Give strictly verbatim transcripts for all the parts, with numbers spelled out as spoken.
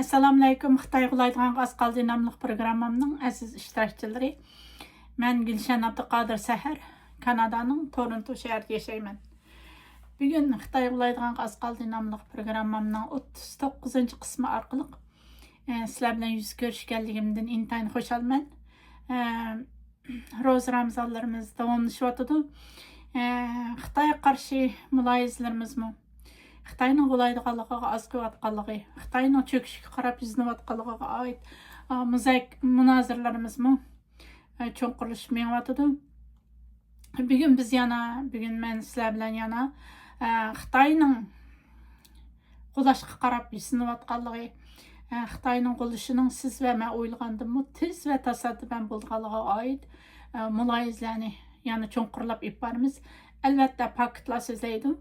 ئەسسالامۇئەلەيكۇم. خىتاي غۇلايدىغانغا ئاز قالدى ناملىق پروگراممامنىڭ ئەزىز ئىشتىراكچىلىرى. مەن گۈلشەن ئابدۇقادىر سەھەر، كانادانىڭ تورونتو شەھىرىدە ياشايمەن. بۈگۈن خىتاي غۇلايدىغانغا ئاز قالدى ناملىق پروگراممامنىڭ ئوتتۇز توققۇزىنچى قىسمى ئارقىلىق، ئە، سىلەر بىلەن يۈز كۆرۈشكەنلىكىمدىن ئىنتايىن خۇشالمەن. ئە، روزا رامىزانلىرىمىز داۋاملىشىۋاتىدۇ. ئە، خىتايغا قارشى مۇلاھىزىلىرىمىزمۇ، خىتاينىڭ غۇلايدىغانلىقىغا ئاز قېلىۋاتقانلىقى، خىتاينىڭ چۆكۈشىگە قاراپ يۈزلىنىۋاتقانلىقىغا ئائىت، ئا، مۇزاك-، مۇنازىرىلىرىمىزمۇ، ئە، چوڭقۇرلىشىپ مېڭىۋاتىدۇ. بۈگۈن بىز يەنە، بۈگۈن مەن سىلەر بىلەن يەنە، ئە، خىتاينىڭ غۇلاشقا قاراپ يۈزلىنىۋاتقانلىقى، ئە، خىتاينىڭ غۇلىشىنىڭ سىز ۋە مەن ئويلىغاندىنمۇ تېز ۋە تاسادىپەن بولىدىغانلىقىغا ئائىت، ئە، مۇلاھىزىلەرنى يەنە چوڭقۇرلاپ ئېلىپ بارىمىز. ئەلۋەتتە، پاكىتلار سۆزلەيدۇ.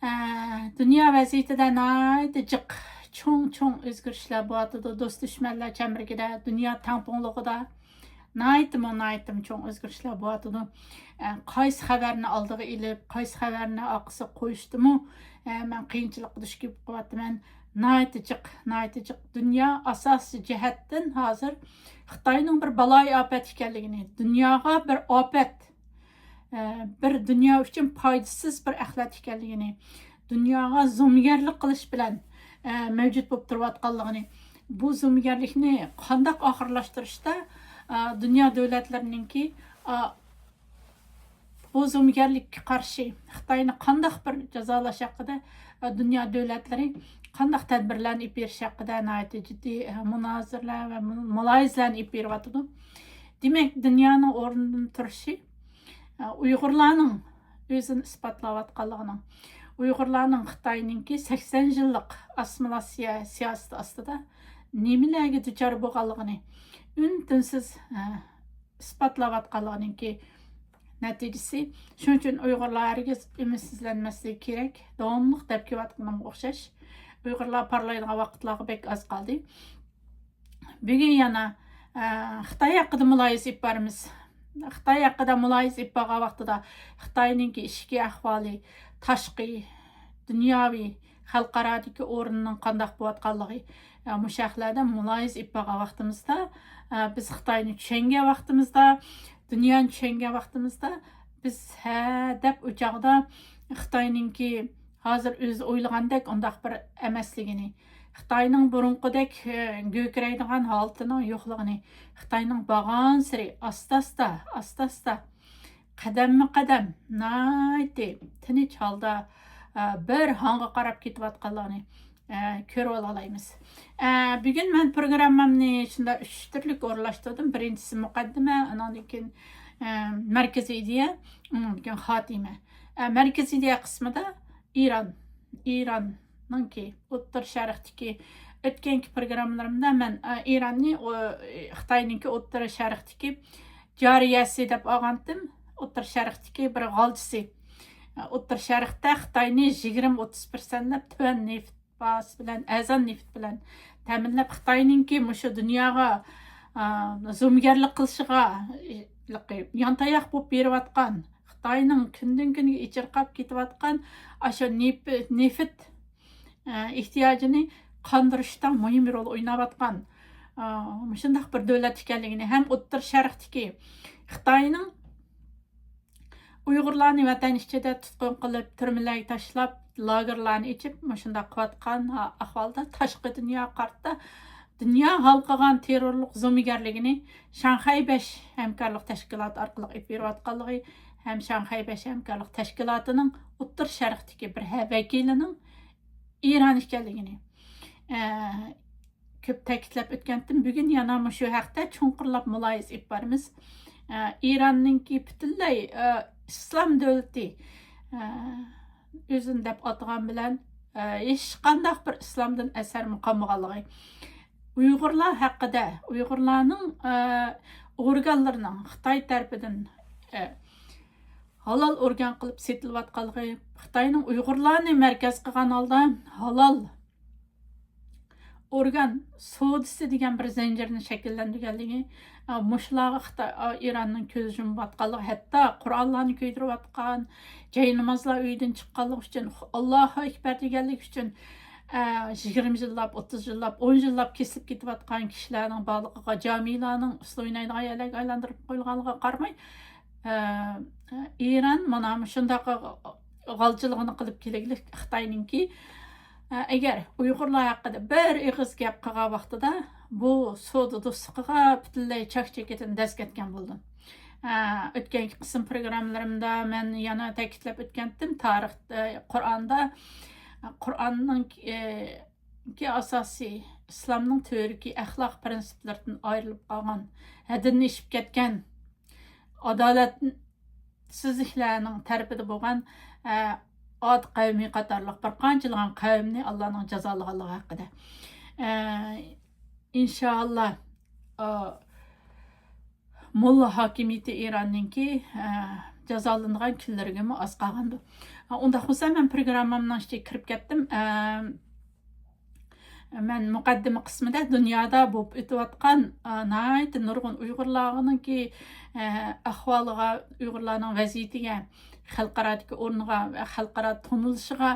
ئە، دۇنيا ۋەزىيىتىدە ناھايىتى جىق، چوڭ-چوڭ ئۆزگىرىشلەر بولۇۋاتىدۇ. دوست-دۈشمەنلەر چەمبىرىكىدە، دۇنيا تەڭپۇڭلۇقىدا ناھايىتىمۇ، ناھايىتىمۇ چوڭ ئۆزگىرىشلەر بولۇۋاتىدۇ. ئە، قايسى خەۋەرنى ئالدىغا ئېلىپ، قايسى خەۋەرنى ئارقىسىغا قويۇشتىمۇ، ئە، مەن قىيىنچىلىققا دۇچ كېلىپ قېلىۋاتىمەن. ناھايىتى جىق، ناھايىتى جىق. دۇنيا ئاساسىي جەھەتتىن ھازىر خىتاينىڭ بىر بالايىئاپەت ئىكەنلىكىنى، دۇنياغا بىر ئاپەت، ئە، بىر دۇنيا ئۈچۈن پايدىسىز بىر ئەخلەت ئىكەنلىكىنى، دۇنياغا زومىگەرلىك قىلىش بىلەن، ئە، مەۋجۇت بولۇپ تۇرۇۋاتقانلىقىنى، بۇ زومىگەرلىكنى قانداق ئاخىرلاشتۇرۇشتا، ئە، دۇنيا دۆلەتلىرىنىڭكى، ئە، بۇ زومىگەرلىككە قارشى خىتاينى قانداق بىر جازالاش ھەققىدە، ئە، دۇنيا دۆلەتلىرى قانداق تەدبىرلەرنى ئېلىپ بېرىش ھەققىدە ناھايىتى جىددىي، ئە، مۇنازىرىلەر ۋە مۇ-، مۇلاھىزىلەرنى ئېلىپ بېرىۋاتىدۇ. دېمەك، دۇنيانىڭ ئورنىدىن تۇرۇشى، ئە، ئۇيغۇرلارنىڭ ئۆزىنى ئىسپاتلاۋاتقانلىقىنىڭ، ئۇيغۇرلارنىڭ خىتاينىڭكى سەكسەن يىللىق ئاسسىمىلياتسىيە سىياسىتى ئاستىدا نېمىلەرگە دۇچار بولغانلىقىنى ئۈن-تىنسىز، ئە، ئىسپاتلاۋاتقانلىقىنىڭكى نەتىجىسى. شۇنىڭ ئۈچۈن ئۇيغۇرلار ھەرگىز ئۈمىدسىزلەنمەسلىكى كېرەك. داۋاملىق دەپ كېلىۋاتقىنىمغا ئوخشاش، ئۇيغۇرلار پارلايدىغان ۋاقىتلارغا بەك ئاز قالدى. بۈگۈن يەنە، ئە، خىتاي ھەققىدە مۇلاھىزە ئېلىپ بارىمىز. خىتاي ھەققىدە مۇلاھىزە ئېلىپ بارغان ۋاقتىدا خىتاينىڭكى ئىچكى ئەھۋالى، تاشقى، دۇنياۋى، خەلقئارادىكى ئورنىنىڭ قانداق بولۇۋاتقانلىقى، ئە، مۇشۇ ھەقلەردە مۇلاھىزە ئېلىپ بارغان ۋاقتىمىزدا، ئە، بىز خىتاينى چۈشەنگەن ۋاقتىمىزدا، دۇنيانى چۈشەنگەن ۋاقتىمىزدا، بىز ھە دەپ ئۇ چاغدا خىتاينىڭكى ھازىر ئۆزى ئويلىغاندەك ئۇنداق بىر ئەمەسلىكىنى، خىتاينىڭ بۇرۇنقىدەك، ئە، گۆكىرەيدىغان ھالىتىنىڭ يوقلۇقىنى، خىتاينىڭ بارغانسېرى ئاستا-ئاستا، ئاستا-ئاستا، قەدەممۇ قەدەم ناھايىتى تىنچ ھالدا، ئە، بىر ھاڭغا قاراپ كېتىۋاتقانلىقىنى، ئە، كۆرۈۋالالايمىز. ئە، بۈگۈن مەن پروگراممامنى شۇنداق ئۈچ تۈرلۈك ئورۇنلاشتۇردۇم. بىرىنچىسى مۇقەددىمە، ئۇنىڭدىن كېيىن، ئە، مەركىزىي ئىدىيە، ئۇنىڭدىن كېيىن خاتىمە. ئە، مەركىزىي ئىدىيە قىسمىدا ئىران، ئىراننىڭكى ئوتتۇرا شەرقتىكى، ئۆتكەنكى پروگراممىلىرىمدا مەن، ئە، ئىراننى، ئو، خىتاينىڭكى ئوتتۇرا شەرقتىكى جارىيەسى دەپ ئالغانتىم. ئوتتۇرا شەرقتىكى بىر غالچىسى. ئوتتۇرا شەرقتە خىتاينى يىگىرمە ئوتتۇز پىرسەنتلەپ تۆۋەن نېفىت باھاسى بىلەن، ئەرزان نېفىت بىلەن تەمىنلەپ، خىتاينىڭكى مۇشۇ دۇنياغا، ئا، زومىگەرلىك قىلىشىغا، يانتاياق بولۇپ بېرىۋاتقان، خىتاينىڭ كۈندىن كۈنگە ئېچىرقاپ كېتىۋاتقان ئاشۇ نېفىت، نېفىت، ئە، ئېھتىياجىنى قاندۇرۇشتا مۇھىم رول ئويناۋاتقان، ئە، مۇشۇنداق بىر دۆلەت ئىكەنلىكىنى ھەم ئوتتۇرا شەرقتىكى خىتاينىڭ ئۇيغۇرلارنى ۋەتەن ئىچىدە تۇتقۇن قىلىپ، تۈرمىلەرگە تاشلاپ، لاگېرلارنى ئېچىپ، مۇشۇنداق قىلىۋاتقان ئەھۋالدا تاشقى دۇنياغا قارىتا دۇنيا ھالقىغان تېررورلۇق زومىگەرلىكىنى شاڭخەي بەش ھەمكارلىق تەشكىلاتى ئارقىلىق ئېلىپ بېرىۋاتقانلىقى ھەم شاڭخەي بەش ھەمكارلىق تەشكىلاتىنىڭ ئوتتۇرا شەرقتىكى بىر ھە-، ۋەكىلىنىڭ ئىران ئىكەنلىكىنى، ئە، كۆپ تەكىتلەپ ئۆتكەنتىم. بۈگۈن يەنە مۇشۇ ھەقتە چوڭقۇرلاپ مۇلاھىزە ئېلىپ بارىمىز. ئە، ئىراننىڭكى پۈتۈنلەي، ئە، ئىسلام دۆلىتى، ئە، ئۆزىنى دەپ ئاتىغان بىلەن، ئە، ھېچقانداق بىر ئىسلامدىن ئەسەرمۇ قالمىغانلىقى، ئۇيغۇرلار ھەققىدە، ئۇيغۇرلارنىڭ، ئە، ئورگانلىرىنىڭ خىتاي تەرىپىدىن، ئە، ھالال ئورگان قىلىپ سېتىلىۋاتقانلىقى، خىتاينىڭ ئۇيغۇرلارنى مەركەز قىلغان ھالدا ھالال ئورگان سودىسى دېگەن بىر زەنجىرنى شەكىللەندۈرگەنلىكى، ئە، مۇشۇلارغا خىتاي، ئە، ئىراننىڭ كۆز يۇمۇۋاتقانلىقى، ھەتتا قۇرئانلارنى كۆيدۈرۈۋاتقان، جاينامازلار ئۆيىدىن چىققانلىقى ئۈچۈن، ئاللاھۇ ئەكبەر دېگەنلىكى ئۈچۈن، ئە، يىگىرمە يىللاپ، ئوتتۇز يىللاپ، ئون يىللاپ كېسىلىپ كېتىۋاتقان كىشىلەرنىڭ بارلىقىغا، جامىلارنىڭ ئۇسسۇل ئوينايدىغان يەرلەرگە ئايلاندۇرۇپ قويۇلغانلىقىغا قارىماي، ئە، ئىران مانا مۇشۇنداق غالچىلىقىنى قىلىپ كېلىگلىك خىتاينىڭكى، ئە، ئەگەر ئۇيغۇرلار ھەققىدە بىر ئېغىز گەپ قىلغان ۋاقتىدا بۇ سودا دوستلۇقىغا پۈتۈنلەي چاك-چېكىتىنى دەز كەتكەن بولىدۇ. ئە، ئۆتكەنكى قىسىم پروگراممىلىرىمدا مەن يەنە تەكىتلەپ ئۆتكەنتىم، تارىختا، قۇرئاندا، قۇرئاننىڭ، ئە، كى ئاساسىي ئىسلامنىڭ تۈۋرۈكى ئەخلاق پىرىنسىپلىرىدىن ئايرىلىپ قالغان، ھەددىدىن ئېشىپ كەتكەن، ئادالەتسىزلىكلەرنىڭ تەرىپىدە بولغان، ئە، ئاد قەۋمى قاتارلىق بىر قانچىلىغان قەۋمنى ئاللانىڭ جازالىغانلىقى ھەققىدە. ئە، ئىنشائاللا، ئا، موللا ھاكىمىيىتى ئىراننىڭكى، ئە، جازالىنىدىغان كۈنلىرىگىمۇ ئاز قالغاندۇ. ئا، ئۇنداق بولسا مەن پروگراممامنىڭ ئىچىگە كىرىپ كەتتىم. ئە، مەن مۇقەددىمە قىسمىدا دۇنيادا بولۇپ ئۆتۈۋاتقان، ئا، ناھايىتى نۇرغۇن ئۇيغۇرلارنىڭكى، ئە، ئەھۋالىغا، ئۇيغۇرلارنىڭ ۋەزىيىتىگە، خەلقئارادىكى ئورنىغا ۋە خەلقئارا تونۇلۇشىغا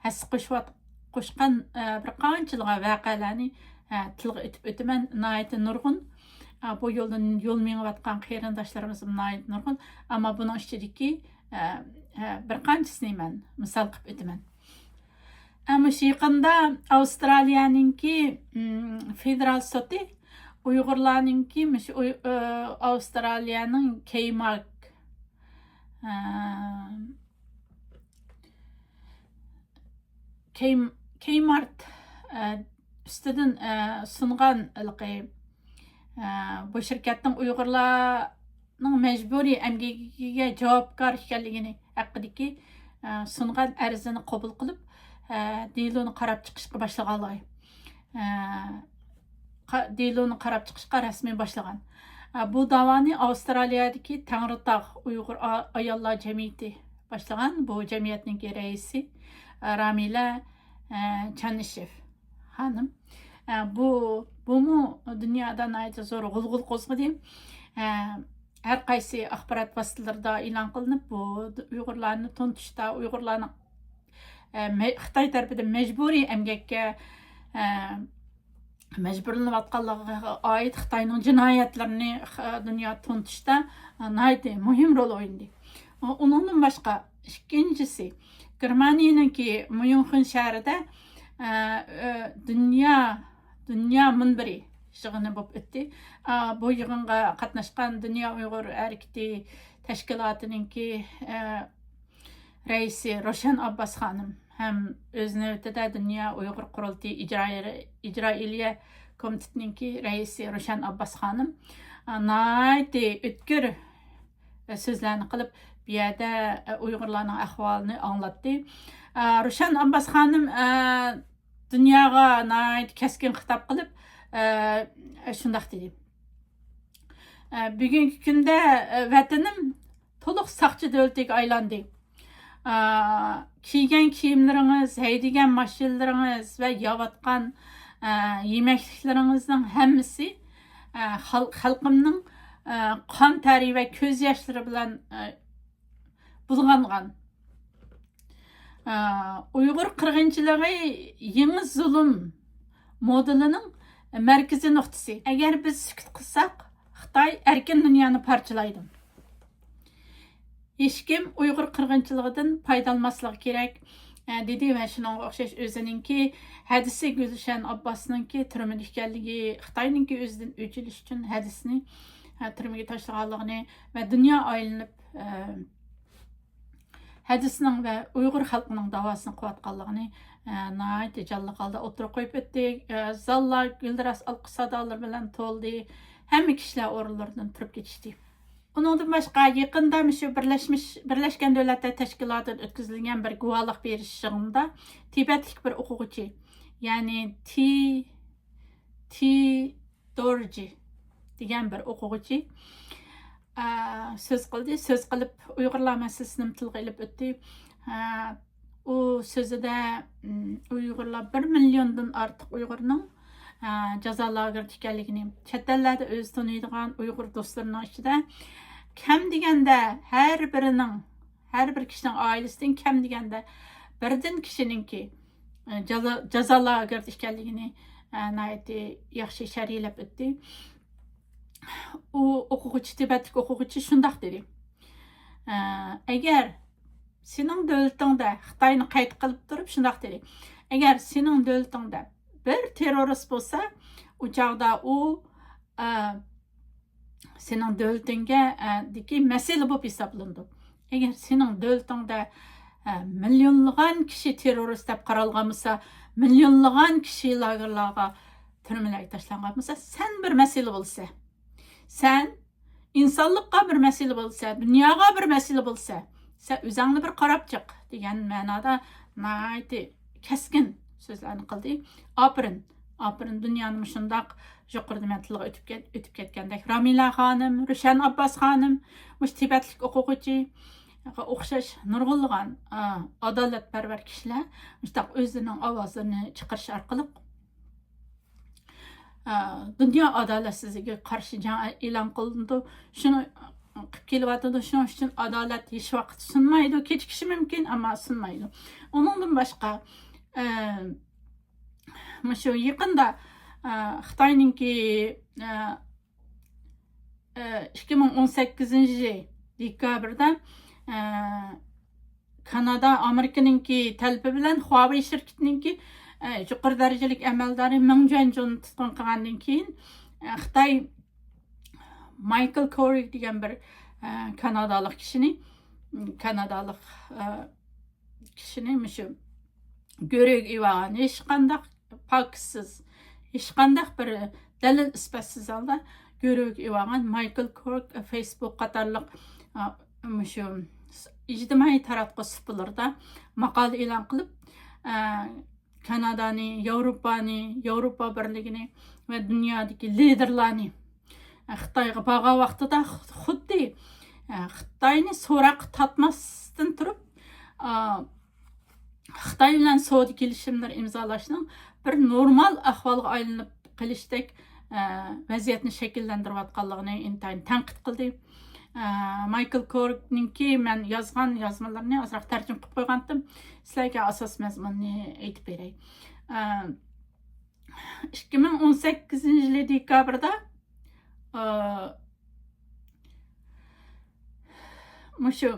ھەسسە قوشۇۋات-، قوشقان، ئە، بىر قانچىلىغان ۋەقەلەرنى، ئە، تىلغا ئېتىپ ئۆتىمەن. ناھايىتى نۇرغۇن، ئە، بۇ يولدىن يول مېڭىۋاتقان قېرىنداشلىرىمىزمۇ ناھايىتى نۇرغۇن. ئەمما بۇنىڭ ئىچىدىكى، ئە، ئە، بىر قانچىسىنى مەن مىسال قىلىپ ئۆتىمەن. ئە، مۇشۇ يېقىندا ئاۋسترالىيەنىڭكى، ئىم، فېدېرال سوتى ئۇيغۇرلارنىڭكى مۇشۇ ئۇي-، ئە، ئاۋسترالىيەنىڭ كەيمارت، ئە، كەيم-، كەيمارت، ئە، ئۈستىدىن، ئە، سۇنغان ھېلىقى، ئە، بۇ شىركەتنىڭ ئۇيغۇرلارنىڭ مەجبۇرىي ئەمگىكىگە جاۋابكار ئىكەنلىكىنى ھەققىدىكى، ئە، سۇنغان ئەرزىنى قوبۇل قىلىپ، ئە، دېلونى قاراپ چىقىشقا باشلىغانلىقى، ئە، قا-، دېلونى قاراپ چىقىشقا رەسمىي باشلىغان. ئە، بۇ داۋانى ئاۋسترالىيەدىكى تەڭرىتاغ ئۇيغۇر ئا-، ئاياللار جەمئىيىتى باشلىغان. بۇ جەمئىيەتنىڭكى رەئىسى، ئە، رامىلە، ئە، چانىشېف خانىم. ئە، بۇ، بۇمۇ دۇنيادا ناھايىتى زور غۇلغۇلا قوزغىدى. ئە، ھەر قايسى ئاخبارات ۋاسىتىلىرىدا ئېلان قىلىنىپ، بۇ ئۇيغۇرلارنى تونۇتۇشتا، ئۇيغۇرلارنىڭ، ئە، مە-، خىتاي تەرىپىدىن مەجبۇرىي ئەمگەككە، ئە، مەجبۇرلىنىۋاتقانلىقىغا ئائىت خىتاينىڭ جىنايەتلىرىنى خ-، دۇنياغا تونۇتۇشتا، ئە، ناھايىتى مۇھىم رول ئوينىدى. ئۇ-، ئۇنىڭدىن باشقا، ئىككىنچىسى، گېرمانىيەنىڭكى ميۇنخېن شەھىرىدە، ئە، ئە، دۇنيا، دۇنيا مۇنبىرى يىغىنى بولۇپ ئۆتتى. ئا، بۇ يىغىنغا قاتناشقان دۇنيا ئۇيغۇر ھەرىكىتى تەشكىلاتىنىڭكى، ئە، رەئىسى روشەن ئابباس خانىم ھەم ئۆز نۆۋىتىدە دۇنيا ئۇيغۇر قۇرۇلتىيى ئىجرائىيە-، ئىجرائىيە كومىتېتىنىڭكى رەئىسى روشەن ئابباس خانىم، ئا، ناھايىتى ئۆتكۈر، ئە، سۆزلەرنى قىلىپ، بۇ يەردە، ئە، ئۇيغۇرلارنىڭ ئەھۋالىنى ئاڭلاتتى. ئە، روشەن ئابباس خانىم، ئە، دۇنياغا ناھايىتى كەسكىن خىتاب قىلىپ، ئە، شۇنداق دېدى. ئە، بۈگۈنكى كۈندە، ئە، ۋەتىنىم تولۇق ساقچى دۆلىتىگە ئايلاندى. ئا، كىيگەن كىيىملىرىڭىز، ھەيدىگەن ماشىنىلىرىڭىز ۋە يەۋاتقان، ئا، يېمەكلىكلىرىڭىزنىڭ ھەممىسى، ئا، خەل-، خەلقىمنىڭ، ئا، قان تەرى ۋە كۆز ياشلىرى بىلەن، ئا، بۇلغانغان. ئا، ئۇيغۇر قىرغىنچىلىقى يېڭى زۇلۇم مودېلىنىڭ مەركىزىي نۇقتىسى. ئەگەر بىز سۈكۈت قىلساق، خىتاي ئەركىن دۇنيانى پارچىلايدۇ. ھېچكىم ئۇيغۇر قىرغىنچىلىقىدىن پايدالانماسلىقى كېرەك، ئە، دېدى ۋە شۇنىڭغا ئوخشاش ئۆزىنىڭكى ھەدىسى گۈلشەن ئابباسنىڭكى تۈرمىدە ئىكەنلىكى، خىتاينىڭكى ئۆزىدىن ئۆچ ئېلىش ئۈچۈن ھەدىسىنى، ئە، تۈرمىگە تاشلىغانلىقىنى ۋە دۇنيا ئايلىنىپ، ئە، ھەدىسىنىڭ ۋە ئۇيغۇر خەلقىنىڭ داۋاسىنى قىلىۋاتقانلىقىنى، ئە، ناھايىتى جانلىق ھالدا ئوتتۇرىغا قويۇپ ئۆتتى. ئە، زاللار گۈلدۈراس ئالقىش سادالىرى بىلەن تولدى. ھەممە كىشىلەر ئورۇنلىرىدىن تۇرۇپ كېتىشتى. ئۇنىڭدىن باشقا، يېقىندا مۇشۇ بىرلەشمىش، بىرلەشكەن دۆلەتلەر تەشكىلاتىدىن ئۆتكۈزۈلگەن بىر گۇۋاھلىق بېرىش يىغىنىدا تىبەتلىك بىر ئوقۇغۇچى، يەنى تى، تى دورجى دېگەن بىر ئوقۇغۇچى، ئە، سۆز قىلدى. سۆز قىلىپ، ئۇيغۇرلار مەسىلىسىنى تىلغا ئېلىپ ئۆتتى. ئە، ئۇ سۆزىدە، ئۇم، ئۇيغۇرلار، بىر مىليوندىن ئارتۇق ئۇيغۇرنىڭ، ئە، جازا لاگېرىدا ئىكەنلىكىنى، چەت ئەللەردە ئۆزى تونۇيدىغان ئۇيغۇر دوستلىرىنىڭ ئىچىدە كەم دېگەندە ھەر بىرىنىڭ، ھەر بىر كىشىنىڭ ئائىلىسىدىن كەم دېگەندە بىردىن كىشىنىڭكى ئە، جازا، جازا لاگېردا ئىكەنلىكىنى، ئە، ناھايىتى ياخشى شەرھلەپ ئۆتتى. ئۇ ئوقۇغۇچى، تىبەتلىك ئوقۇغۇچى شۇنداق دېدى. ئە، ئەگەر سېنىڭ دۆلىتىڭدە، خىتاينى قەيت قىلىپ تۇرۇپ شۇنداق دېدى. ئەگەر سېنىڭ دۆلىتىڭدە بىر تېررورىست بولسا، ئۇ چاغدا ئۇ، ئە، سېنىڭ دۆلىتىڭگە، ئە، دىكى مەسىلە بولۇپ ھېسابلىنىدۇ. ئەگەر سېنىڭ دۆلىتىڭدە، ئە، مىليونلىغان كىشى تېررورىست دەپ قارالغان بولسا، مىليونلىغان كىشى لاگېرلارغا، تۈرمىلەرگە تاشلانغان بولسا، سەن بىر مەسىلە بولىسەن. سەن ئىنسانلىققا بىر مەسىلە بولىسەن، دۇنياغا بىر مەسىلە بولىسەن، سەن ئۆزۈڭنى بىر قاراپ چىق دېگەن مەنادا ناھايىتى كەسكىن سۆزلەرنى قىلدى. ئاپىرىن، ئاپىرىن، دۇنيانى مۇشۇنداق يۇقىرىدا مەن تىلغا ئۆتۈپ كەت-، ئۆتۈپ كەتكەندەك، رامىلە خانىم، روشەن ئابباس خانىم، مۇشۇ تىبەتلىك ئوقۇغۇچى ئوخشاش نۇرغۇنلىغان، ئا، ئادالەتپەرۋەر كىشىلەر مۇشۇنداق ئۆزلىرىنىڭ ئاۋازلىرىنى چىقىرىش ئارقىلىق، ئا، دۇنيا ئادالەتسىزلىكىگە قارشى جەڭ ئېلان قىلىنىدۇ. شۇنى قىلىپ كېلىۋاتىدۇ. شۇنىڭ ئۈچۈن ئادالەت ھېچ ۋاقىت سۇنمايدۇ. كېچىكىشى مۇمكىن، ئەمما سۇنمايدۇ. ئۇنىڭدىن باشقا، ئە، مۇشۇ يېقىندا، ئە، خىتاينىڭكى، ئە، ئىككى مىڭ ئون سەككىزىنچى يىلى دېكابىردا، ئە، كانادا، ئامېرىكىنىڭكى تەلىپى بىلەن خۇاۋېي شىركىتىنىڭكى، ئە، يۇقىرى دەرىجىلىك ئەمەلدارى مېڭ جۈەنجۇنى تۇتقۇن قىلغاندىن كېيىن، ئە، خىتاي مايكل كورىك دېگەن بىر، ئە، كانادالىق كىشىنى، كانادالىق، ئە، كىشىنى مۇشۇ گۆرۈگە ئېلىۋالغان، ھېچقانداق پاكىتسىز، ھېچقانداق بىر دەلىل ئىسپاتسىز ھالدا گۆرۈگە ئېلىۋالغان مايكل كورك فېيسبۇك قاتارلىق، ئا، مۇشۇ ئىجتىمائىي تاراتقۇ سۇپىلىرىدا ماقالە ئېلان قىلىپ، ئا، كانادانى، ياۋروپانى، ياۋروپا بىرلىكىنى ۋە دۇنيادىكى لىدېرلارنى خىتايغا بارغان ۋاقتىدا خۇددى، ئە، خىتاينى سوراققا تارتماستىن تۇرۇپ، ئا، خىتاي بىلەن سودا كېلىشىملىرى ئىمزالاشنىڭ بىر نورمال ئەھۋالغا ئايلىنىپ قېلىشتەك، ئە، ۋەزىيەتنى شەكىللەندۈرۈۋاتقانلىقىنى ئىنتايىن تەنقىد قىلدى. ئە، مايكل كوركنىڭكى مەن يازغان يازمىلىرىنى ئازراق تەرجىمە قىلىپ قويغانتىم. سىلەرگە ئاساس مەزمۇننى ئېيتىپ بېرەي. ئە، ئىككى مىڭ ئون سەككىزىنچى يىلى دېكابىردا، ئا، مۇشۇ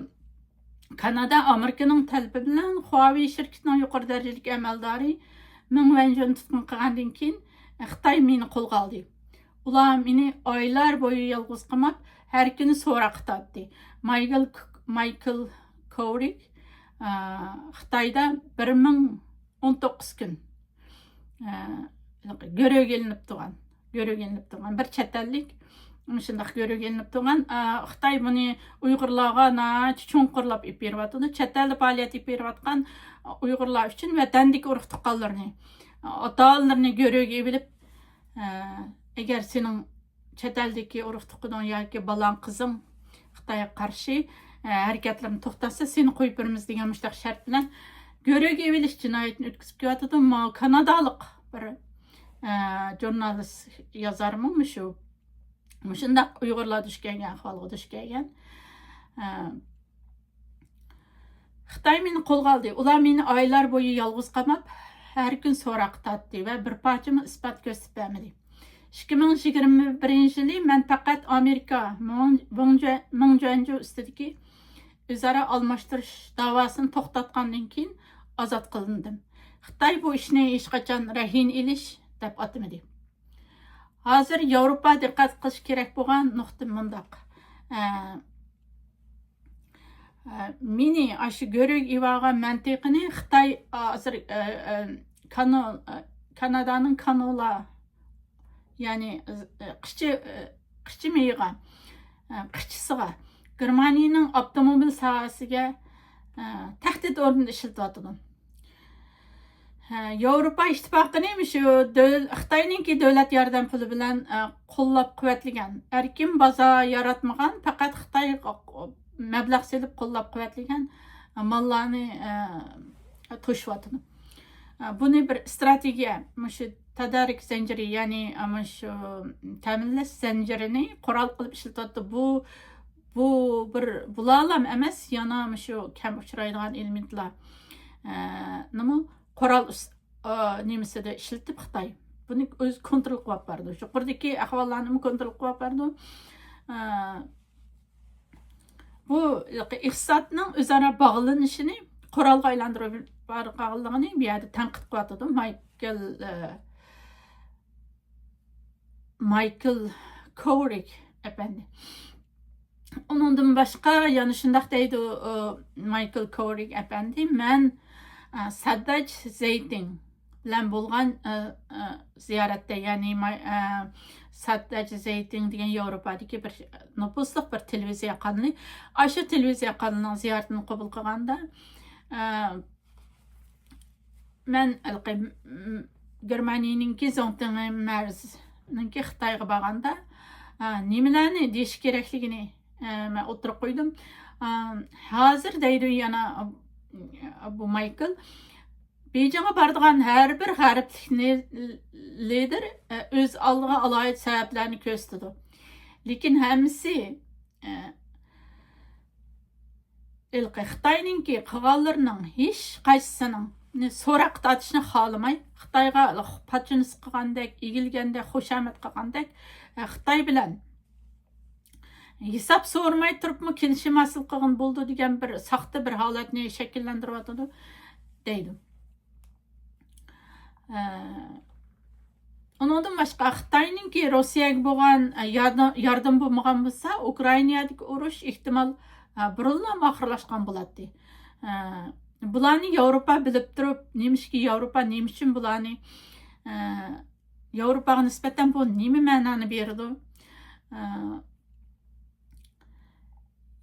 كانادا ئامېرىكىنىڭ تەلىپى بىلەن خۇاۋېي شىركىتىنىڭ يۇقىرى دەرىجىلىك ئەمەلدارى مېڭ ۋەنجۈنى تۇتقۇن قىلغاندىن كېيىن، خىتاي مېنى قولغا ئالدى. ئۇلار مېنى ئايلار بويى يالغۇز قاماپ، ھەر كۈنى سوراققا تارتتى. مايكل، مايكل كورىك، ئا، خىتايدا بىر مىڭ ئون توققۇز كۈن، ئە، گۆرۈگە ئېلىنىپ تۇرغان، گۆرۈگە ئېلىنىپ تۇرغان بىر چەت ئەللىك مۇشۇنداق گۆرۈگە ئېلىنىپ تۇرغان. ئە، خىتاي بۇنى ئۇيغۇرلارغا ناھايىتى چوڭقۇرلاپ ئېلىپ بېرىۋاتىدۇ. چەت ئەلدە پائالىيەت ئېلىپ بېرىۋاتقان ئۇيغۇرلار ئۈچۈن ۋەتەندىكى ئۇرۇق تۇغقانلىرىنى، ئاتا-ئانىلىرىنى گۆرۈگە ئېلىپ، ئە، ئەگەر سېنىڭ چەت ئەلدىكى ئۇرۇق-تۇغقىنىڭ ياكى بالاڭ، قىزىڭ خىتايغا قارشى، ئە، ھەرىكەتلىرىنى توختاتسا، سېنى قويۇپ بېرىمىز دېگەن مۇشۇنداق شەرت بىلەن گۆرۈگە ئېلىش جىنايىتىنى ئۆتكۈزۈپ كېلىۋاتىدۇ. ماۋۇ كانادالىق بىر، ئە، ژۇرنالىست يازارمۇ مۇشۇ، مۇشۇنداق ئۇيغۇرلار دۇچ كەلگەن ئەھۋالغا دۇچ كەلگەن. ئە، خىتاي مېنى قولغا ئالدى. ئۇلار مېنى ئايلار بويى يالغۇز قاماپ، ھەر كۈن سوراققا تارتتى ۋە بىر پارچىمۇ ئىسپات كۆرسىتىپ بەرمىدى. ئىككى مىڭ يىگىرمە بىرىنچى يىلى مەن پەقەت ئامېرىكا مېڭ، مېڭ جۈەنجۇ ئۈستىدىكى ئۆزئارا ئالماشتۇرۇش داۋاسىنى توختاتقاندىن كېيىن ئازاد قىلىندىم. خىتاي بۇ ئىشنى ھېچقاچان رەھىنە ئېلىش دەپ ئاتىمىدى. ھازىر ياۋروپا دىققەت قىلىش كېرەك بولغان نۇقتا مۇنداق. ئە، ئە، مېنى ئاشۇ گۆرۈگە ئېلىۋالغان مەنتىقىنى خىتاي ھازىر، ئە، ئە، كانو-، ئە، كانادانىڭ كانولا، يەنى، ئە، قىچا، ئە، قىچا مېيىغا، ئە، قىچىسىغا، گېرمانىيىنىڭ ئاپتوموبىل ساھەسىگە، ئە، تەھدىت ئورنىدا ئىشلىتىۋاتىدۇ. ھە، ياۋروپا ئىتتىپاقىنى مۇشۇ دۆل-، خىتاينىڭكى دۆلەت ياردەم پۇلى بىلەن، ئە، قوللاپ قۇۋۋەتلىگەن. ئەركىن بازار ياراتمىغان، پەقەت خىتايغا مەبلەغ سېلىپ قوللاپ قۇۋۋەتلىگەن، ئە، ماللارنى، ئە، توشۇۋاتىدۇ. ئە، بۇنى بىر ئىستراتېگىيە، مۇشۇ تەدارىك زەنجىرى، يەنى، ئە، مۇشۇ تەمىنلەش زەنجىرىنى قورال قىلىپ ئىشلىتىۋاتىدۇ. بۇ، بۇ بىر بۇلارلام ئەمەس، يەنە مۇشۇ كەم ئۇچرايدىغان ئېلېمېنتلار، ئە، نېمە؟ قورال ئۈس-، ئا، نېمىسىدە ئىشلىتىپ خىتاي. بۇنى ئۆزى كونترول قىلىپ بارىدۇ. يۇقىرىدىكى ئەھۋاللارنىمۇ كونترول قىلىپ بارىدۇ. ئا، بۇ ئىقتىسادنىڭ ئۆزئارا باغلىنىشىنى قورالغا ئايلاندۇرۇپ بارغانلىقىنى بۇ يەردە تەنقىد قىلىۋاتىدۇ مايكل، ئە، مايكل كورىك ئەپەندى. ئۇنىڭدىن باشقا يەنە شۇنداق دەيدۇ، ئۇ، مايكل كورىك ئەپەندى، مەن، ئە، سادداچ زەيتىڭ بىلەن بولغان، ئە، ئە، زىيارەتتە، يەنى ماي-، ئە، سادداچ زەيتىڭ دېگەن ياۋروپادىكى بىر نوپۇزلۇق بىر تېلېۋىزىيە قانىلى. ئاشۇ تېلېۋىزىيە قانىلىنىڭ زىيارىتىنى قوبۇل قىلغاندا، ئە، مەن ھېلىقى، م، گېرمانىيەنىڭكى زۇڭتىڭ مېرىنىڭكى خىتايغا بارغاندا، ئە، نېمىلەرنى دېيىش كېرەكلىكىنى، ئە، مەن ئوتتۇرىغا قويدۇم. ئە، ھازىر دەيدۇ يەنە، ئە، بۇ مايكل، بېيجىڭغا بارىدىغان ھەر بىر غەربلىك لىدېر، ئە، ئۆز ئالدىغا ئالاھىدە سەۋەبلەرنى كۆرسىتىدۇ. لېكىن ھەممىسى، ئە، ھېلىقى خىتاينىڭكى قىلغانلىرىنىڭ ھېچ قايسىسىنىڭ سوراققا تارتىشنى خالىماي، خىتايغا پاچىنىس قىلغاندەك، ئېگىلگەندەك، خۇشامەت قىلغاندەك، ئە، خىتاي بىلەن ھېساب سورىماي تۇرۇپمۇ كېلىشىم ھاسىل قىلغىلى بولىدۇ دېگەن بىر ساختا بىر ھالەتنى شەكىللەندۈرۈۋاتىدۇ، دەيدۇ. ئە، ئۇنىڭدىن باشقا، خىتاينىڭكى روسىيەگە بولغان، ئە، ياردىم، ياردىمى بولمىغان بولسا، ئۇكرائىنادىكى ئۇرۇش ئېھتىمال، ئە، بۇرۇنلا ئاخىرلاشقان بولاتتى. ئە، بۇلارنى ياۋروپا بىلىپ تۇرۇپ، نېمىشقا ياۋروپا، نېمە ئۈچۈن بۇلارنى، ئە، ياۋروپاغا نىسبەتەن بۇ نېمە مەنانى بېرىدۇ؟ ئە،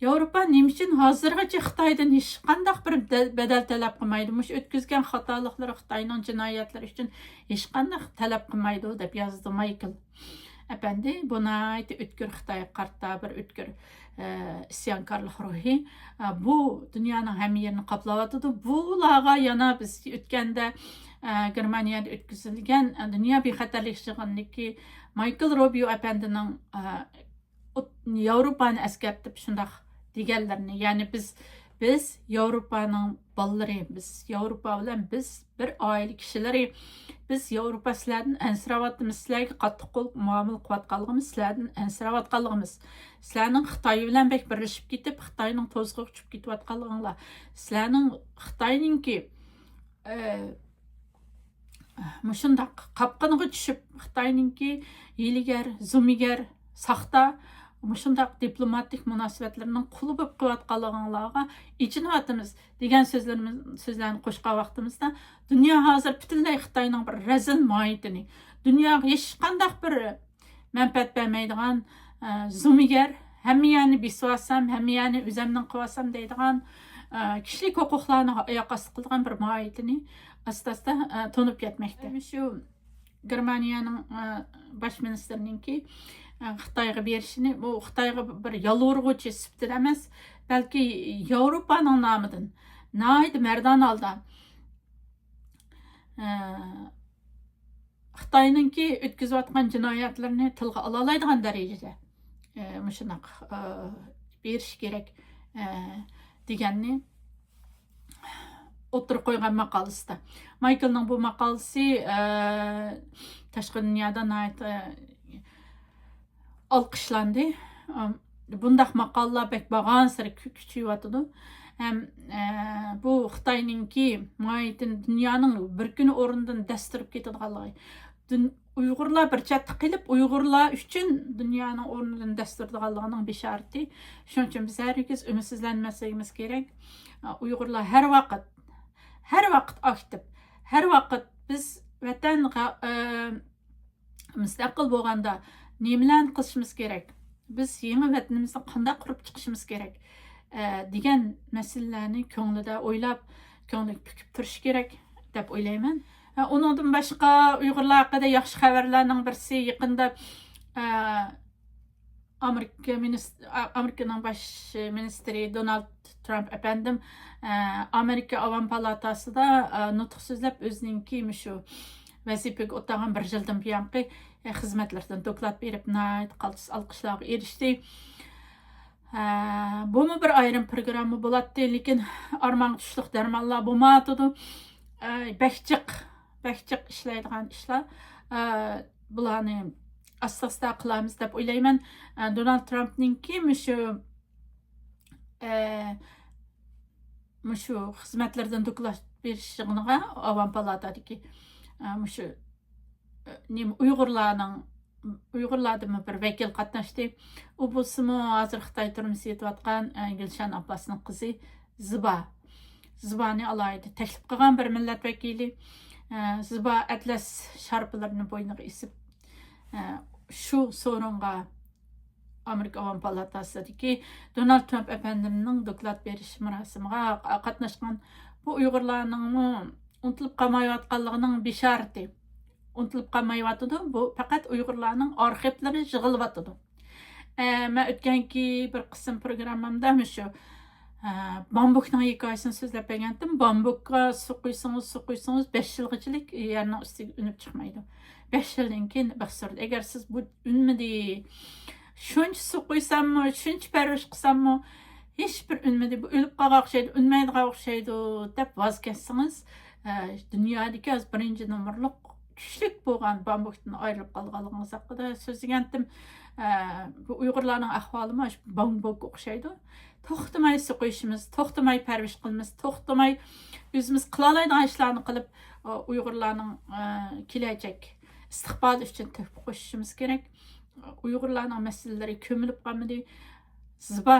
ياۋروپا نېمە ئۈچۈن ھازىرغىچە خىتايدىن ھېچقانداق بىر بەدەل، بەدەل تەلەپ قىلمايدۇ؟ مۇشۇ ئۆتكۈزگەن خاتالىقلىرى، خىتاينىڭ جىنايەتلىرى ئۈچۈن ھېچقانداق تەلەپ قىلمايدۇ، دەپ يازدى مايكل ئەپەندى. بۇ ناھايىتى ئۆتكۈر خىتايغا قارىتا بىر ئۆتكۈر، ئە، ئىسيانكارلىق روھى. ئە، بۇ دۇنيانىڭ ھەممە يېرىنى قاپلاۋاتىدۇ. بۇلارغا يەنە بىز ئۆتكەندە، ئە، گېرمانىيەدە ئۆتكۈزۈلگەن، ئە، دۇنيا بىخەتەرلىك يىغىنىدىكى مايكل روبىيو ئەپەندىنىڭ، ئە، ئوت-، ياۋروپانى ئەسكەرتىپ شۇنداق دېگەنلىرىنى، يەنى بىز، بىز ياۋروپانىڭ بالىلىرى، بىز ياۋروپا بىلەن بىز بىر ئائىلە كىشىلىرى، بىز ياۋروپا سىلەردىن ئەنسىرەۋاتىمىز، سىلەرگە قاتتىق قول مۇئامىلە قىلىۋاتقانلىقىمىز، سىلەردىن ئەنسىرەۋاتقانلىقىمىز، سىلەرنىڭ خىتاي بىلەن بەك بىرلىشىپ كېتىپ، خىتاينىڭ توزىغا چۈشۈپ كېتىۋاتقانلىقىڭلار، سىلەرنىڭ خىتاينىڭكى، ئە، مۇشۇنداق قاپقىنىغا چۈشۈپ، خىتاينىڭكى ھىيلىگەر، زومىگەر، ساختا، مۇشۇنداق دىپلوماتىك مۇناسىۋەتلىرىنىڭ قۇلى بولۇپ قېلىۋاتقانلىقىڭلارغا ئېچىنىۋاتىمىز دېگەن سۆزلىرىمىز، سۆزلەرنى قوشقان ۋاقتىمىزدا، دۇنيا ھازىر پۈتۈنلەي خىتاينىڭ بىر رەزىل ماھىيىتىنى، دۇنياغا ھېچقانداق بىر مەنپەئەت بەرمەيدىغان، ئە، زومىگەر، ھەممە يەرنى بېسىۋالسام، ھەممە يەرنى ئۆزەمنىڭ قىلىۋالسام دەيدىغان، ئە، كىشىلىك ھوقۇقلارنى ئاياق ئاستى قىلىدىغان بىر ماھىيىتىنى ئاستا-ئاستا، ئە، تونۇپ كەتمەكتە. شۇ گېرمانىيەنىڭ، ئە، باش مىنىستىرىنىڭكى، ئە، خىتايغا بېرىشىنى، بۇ خىتايغا بىر يالۋۇرغۇچى سۈپىتىدە ئەمەس، بەلكى ياۋروپانىڭ نامىدىن ناھايىتى مەردانە ھالدا، ئە، خىتاينىڭكى ئۆتكۈزۈۋاتقان جىنايەتلىرىنى تىلغا ئالالايدىغان دەرىجىدە، ئە، مۇشۇنداق، ئە، بېرىش كېرەك، ئە، دېگەننى ئوتتۇرىغا قويغان ماقالىسىدە. مايكلنىڭ بۇ ماقالىسى، ئە، تاشقى دۇنيادا ناھايىتى، ئە، ئالقىشلاندى. ئەم، بۇنداق ماقالىلار بەك بارغانسېرى كۈ-، كۈچىيىۋاتىدۇ. ھەم، ئە، بۇ خىتاينىڭكى ماھىيىتىنى دۇنيانىڭ بىر كۈنى ئورنىدىن دەس تۇرۇپ كېتىدىغانلىقى. دۇن-، ئۇيغۇرلار بىر چەتتە قېلىپ، ئۇيغۇرلار ئۈچۈن دۇنيانىڭ ئورنىدىن دەس تۇرىدىغانلىقىنىڭ بېشارىتى. شۇنىڭ ئۈچۈن بىز ھەرگىز ئۈمىدسىزلەنمەسلىكىمىز كېرەك. ئۇيغۇرلار ھەر ۋاقىت، ھەر ۋاقىت ئاكتىپ، ھەر ۋاقىت بىز ۋەتەن غا-، ئە، مۇستەقىل بولغاندا نېمىلەرنى قىلىشىمىز كېرەك؟ بىز يېڭى ۋەتىنىمىزنى قانداق قۇرۇپ چىقىشىمىز كېرەك؟ ئە، دېگەن مەسىلىلەرنى كۆڭلىدە ئويلاپ، كۆڭلىگە پۈكۈپ تۇرۇش كېرەك دەپ ئويلايمەن. ئە، ئۇنىڭدىن باشقا ئۇيغۇرلار ھەققىدە ياخشى خەۋەرلەرنىڭ بىرسى يېقىندا، ئە، ئامېرىكا مىنىس-، ئا-، ئامېرىكىنىڭ باش مىنىستىرى دونالد ترامپ ئەپەندىم، ئە، ئامېرىكا ئاۋام پالاتاسىدا، ئە، نۇتۇق سۆزلەپ، ئۆزىنىڭكى مۇشۇ ۋەزىپىگە ئولتۇرغان بىر يىلدىن بۇيانقى، ئە، خىزمەتلىرىدىن دوكلات بېرىپ، ناھايىتى قالتىس ئالقىشلارغا ئېرىشتى. ئە، بۇمۇ بىر ئايرىم پروگرامما بولاتتى، لېكىن ئارمانغا چۈشلۈك دەرمانلار بولمايۋاتىدۇ. ئە، بەك جىق بەك جىق ئىشلەيدىغان ئىشلار. ئە، بۇلارنى ئاستا ئاستا قىلارمىز دەپ ئويلايمەن. ئە، دونالد ترامپنىڭكى مۇشۇ، ئە، مۇشۇ خىزمەتلىرىدىن دوكلات بېرىش يىغىنىغا ئاۋام پالاتادىكى، ئە، مۇشۇ، ئە، نېمە، ئۇيغۇرلارنىڭ، ئۇيغۇرلاردىنمۇ بىر ۋەكىل قاتناشتى. ئۇ بولسىمۇ ھازىر خىتاي تۈرمىسىدە يېتىۋاتقان، ئە، گۈلشەن ئابباسنىڭ قىزى زىبا. زىبانى ئالاھىدە تەكلىپ قىلغان بىر مىللەت ۋەكىلى. ئە، زىبا ئەتلەس شارپىلىرىنى بوينىغا ئېسىپ، ئە، شۇ سورۇنغا ئامېرىكا ئاۋام پالاتاسىدىكى دونالد ترامپ ئەپەندىمنىڭ دوكلات بېرىش مۇراسىمىغا قاتناشقان بۇ ئۇيغۇرلارنىڭمۇ ئۇنتۇلۇپ قالمايۋاتقانلىقىنىڭ بېشارىتى. ئۇنتۇلۇپ قالمايۋاتىدۇ. بۇ پەقەت ئۇيغۇرلارنىڭ ئارخىپلىرى يىغىلىۋاتىدۇ. ئە، مەن ئۆتكەنكى بىر قىسىم پروگراممامدا مۇشۇ، ئە، بامبۇكنىڭ ھېكايىسىنى سۆزلەپ بەرگەنتىم. بامبۇكقا سۇ قۇيسىڭىز، سۇ قۇيسىڭىز، بەش يىلغىچىلىك يەرنىڭ ئۈستىگە ئۈنۈپ چىقمايدۇ. بەش يىلدىن كېيىن بىخسۇرىدۇ. ئەگەر سىز بۇ ئۈنمىدى، شۇنچە سۇ قۇيساممۇ، شۇنچە پەرۋىش قىلساممۇ، ھېچبىر ئۈنمىدى، بۇ ئۆلۈپ قالغان ئوخشايدۇ، ئۈنمەيدىغان ئوخشايدۇ، دەپ ۋاز كەچسىڭىز، ئە، دۇنيادىكى ھازىر بىرىنچى نومۇرلۇق كۈچلۈك بولغان بامبۇكتىن ئايرىلىپ قالغانلىقىڭىز ھەققىدە سۆزلىگەنتىم. ئە، بۇ ئۇيغۇرلارنىڭ ئەھۋالىمۇ شۇ بامبۇكقا ئوخشايدۇ. توختىماي سۇ قۇيۇشىمىز، توختىماي پەرۋىش قىلىمىز، توختىماي ئۆزىمىز قىلالايدىغان ئىشلارنى قىلىپ، ئە، ئۇيغۇرلارنىڭ، ئە، كېلەچەك ئىستىقبالى ئۈچۈن تۆھپە قوشۇشىمىز كېرەك. ئۇيغۇرلارنىڭ مەسىلىلىرى كۆمۈلۈپ قالمىدى. زىبا،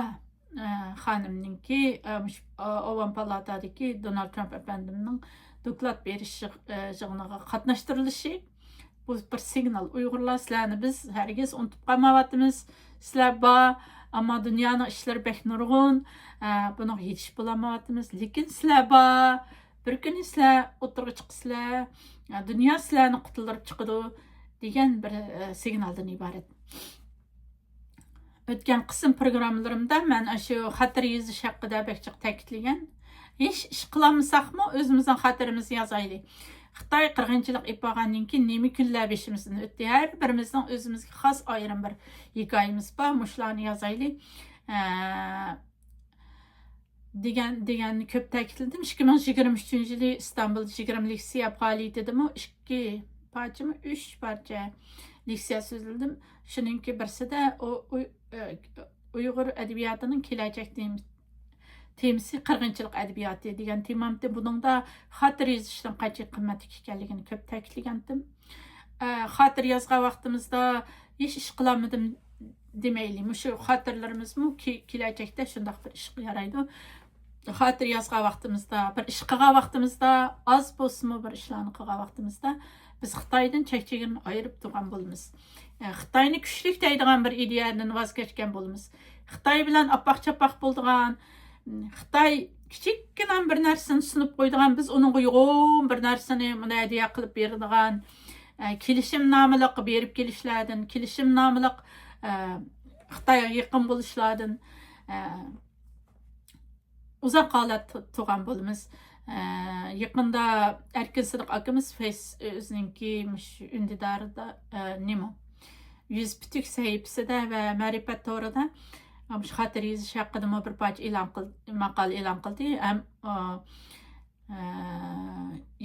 ئە، خانىمنىڭكى، ئە، مۇشۇ، ئە، ئاۋام پالاتادىكى دونالد ترامپ ئەپەندىمنىڭ دوكلات بېرىش يىغ-، ئە، يىغىنىغا قاتناشتۇرۇلۇشى، بۇ بىر سىگنال. ئۇيغۇرلار، سىلەرنى بىز ھەرگىز ئۇنتۇپ قالمايۋاتىمىز. سىلەر بار، ئەمما دۇنيانىڭ ئىشلىرى بەك نۇرغۇن. ئە، بۇنىڭغا يېتىشىپ بولالمايۋاتىمىز. لېكىن سىلەر بار. بىر كۈنى سىلەر ئوتتۇرىغا چىقىسىلەر. ئە، دۇنيا سىلەرنى قۇتۇلدۇرۇپ چىقىدۇ، دېگەن بىر، ئە، سىگنالدىن ئىبارەت. ئۆتكەن قىسىم پروگراممىلىرىمدا مەن ئاشۇ خاتىرە يېزىش ھەققىدە بەك جىق تەكىتلىگەن. ھېچ ئىش قىلالمىساقمۇ، ئۆزىمىزنىڭ خاتىرىمىزنى يازايلى. خىتاي قىرغىنچىلىق ئېلىپ بارغاندىن كېيىن نېمە كۈنلەر بېشىمىزدىن ئۆتتى؟ ھەر بىرىمىزنىڭ ئۆزىمىزگە خاس ئايرىم بىر ھېكايىمىز بار. مۇشۇلارنى يازايلى. ئە، دېگەن، دېگەننى كۆپ تەكىتلىدىم. ئىككى مىڭ يىگىرمە ئۈچىنچى يىلى ئىستانبۇلدا يىگىرمە لېكسىيە پائالىيىتىدىمۇ ئىككى پارچىمۇ، ئۈچ پارچە لېكسىيە سۆزلىدىم. شۇنىڭكى بىرسىدە ئۇ، ئۇ، ئۇيغۇر ئەدەبىياتىنىڭ كېلەچەك تېم-، تېمىسى قىرغىنچىلىق ئەدەبىياتى دېگەن تېمامتى. بۇنىڭدا خاتىرە يېزىشنىڭ قانچىلىك قىممەتلىك ئىكەنلىكىنى كۆپ تەكىتلىگەنتىم. ئە، خاتىرە يازغان ۋاقتىمىزدا ھېچ ئىش قىلالمىدىم دېمەيلى. مۇشۇ خاتىرىلىرىمىزمۇ كى-، كېلەچەكتە شۇنداق بىر ئىشقا يارايدۇ. خاتىرە يازغان ۋاقتىمىزدا، بىر ئىش قىلغان ۋاقتىمىزدا، ئاز بولسىمۇ بىر ئىشلارنى قىلغان ۋاقتىمىزدا، بىز خىتايدىن چەك-چېگرىنى ئايرىپ تۇرغان بولىمىز. ئە، خىتاينى كۈچلۈك دەيدىغان بىر ئىدىيەدىن ۋاز كەچكەن بولىمىز. خىتاي بىلەن ئاپاق-چاپاق بولىدىغان، خىتاي كىچىككىنە بىر نەرسىنى سۇنۇپ قويىدىغان، بىز ئۇنىڭغا يوغان بىر نەرسىنى مۇنداق ھەدىيە قىلىپ بېرىدىغان، ئە، كېلىشىمنامىلىق بېرىپ كېلىشلەردىن، كېلىشىمنامىلىق، ئە، خىتايغا يېقىن بولۇشلاردىن، ئە، ئۇزاق ھالەت تۇ-، تۇرغان بولىمىز. ئە، يېقىندا ئەركىن سىدىق ئاكىمىز فېيس-، ئۆزىنىڭكى مۇشۇ ئۈندىدارىدا، ئە، نېمە، يۈز پۈتۈك سەھىپىسىدە ۋە مەرىپەت تورىدا مۇشۇ خاتىرە يېزىش ھەققىدىمۇ بىر پارچە ئېلان قىل-، ماقالە ئېلان قىلدى. ھەم، ئا، ئە،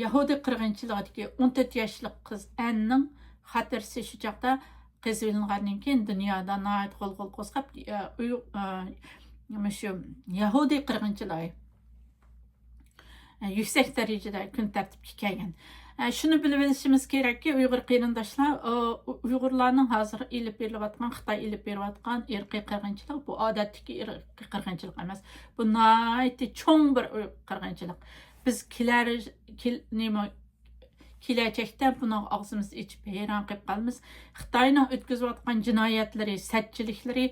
يەھۇدىي قىرغىنچىلىقىدىكى ئون تۆت ياشلىق قىز ئەننىڭ خاتىرىسى شۇ چاغدا قېزىۋېلىنغاندىن كېيىن دۇنيادا ناھايىتى غۇلغۇلا قوزغاپ، ئە، ئۇيغ-، ئە، مۇشۇ يەھۇدىي قىرغىنچىلىقى، ئە، يۈكسەك دەرىجىدە كۈن تەرتىپكە كەلگەن. ئە، شۇنى بىلىۋېلىشىمىز كېرەككى، ئۇيغۇر قېرىنداشلار، ئۇ-، ئۇيغۇرلارنىڭ ھازىر ئېلىپ بېرىلىۋاتقان، خىتاي ئېلىپ بېرىۋاتقان ئىرقىي قىرغىنچىلىق، بۇ ئادەتتىكى ئىرقىي قىرغىنچىلىق ئەمەس. بۇ ناھايىتى چوڭ بىر ئۇي-، قىرغىنچىلىق. بىز كېلەر، كېل-، نېمە، كېلەچەكتە بۇنىڭغا ئاغزىمىزنى ئېچىپ ھەيران قېلىپ قالىمىز. خىتاينىڭ ئۆتكۈزۈۋاتقان جىنايەتلىرى، سەتچىلىكلىرى،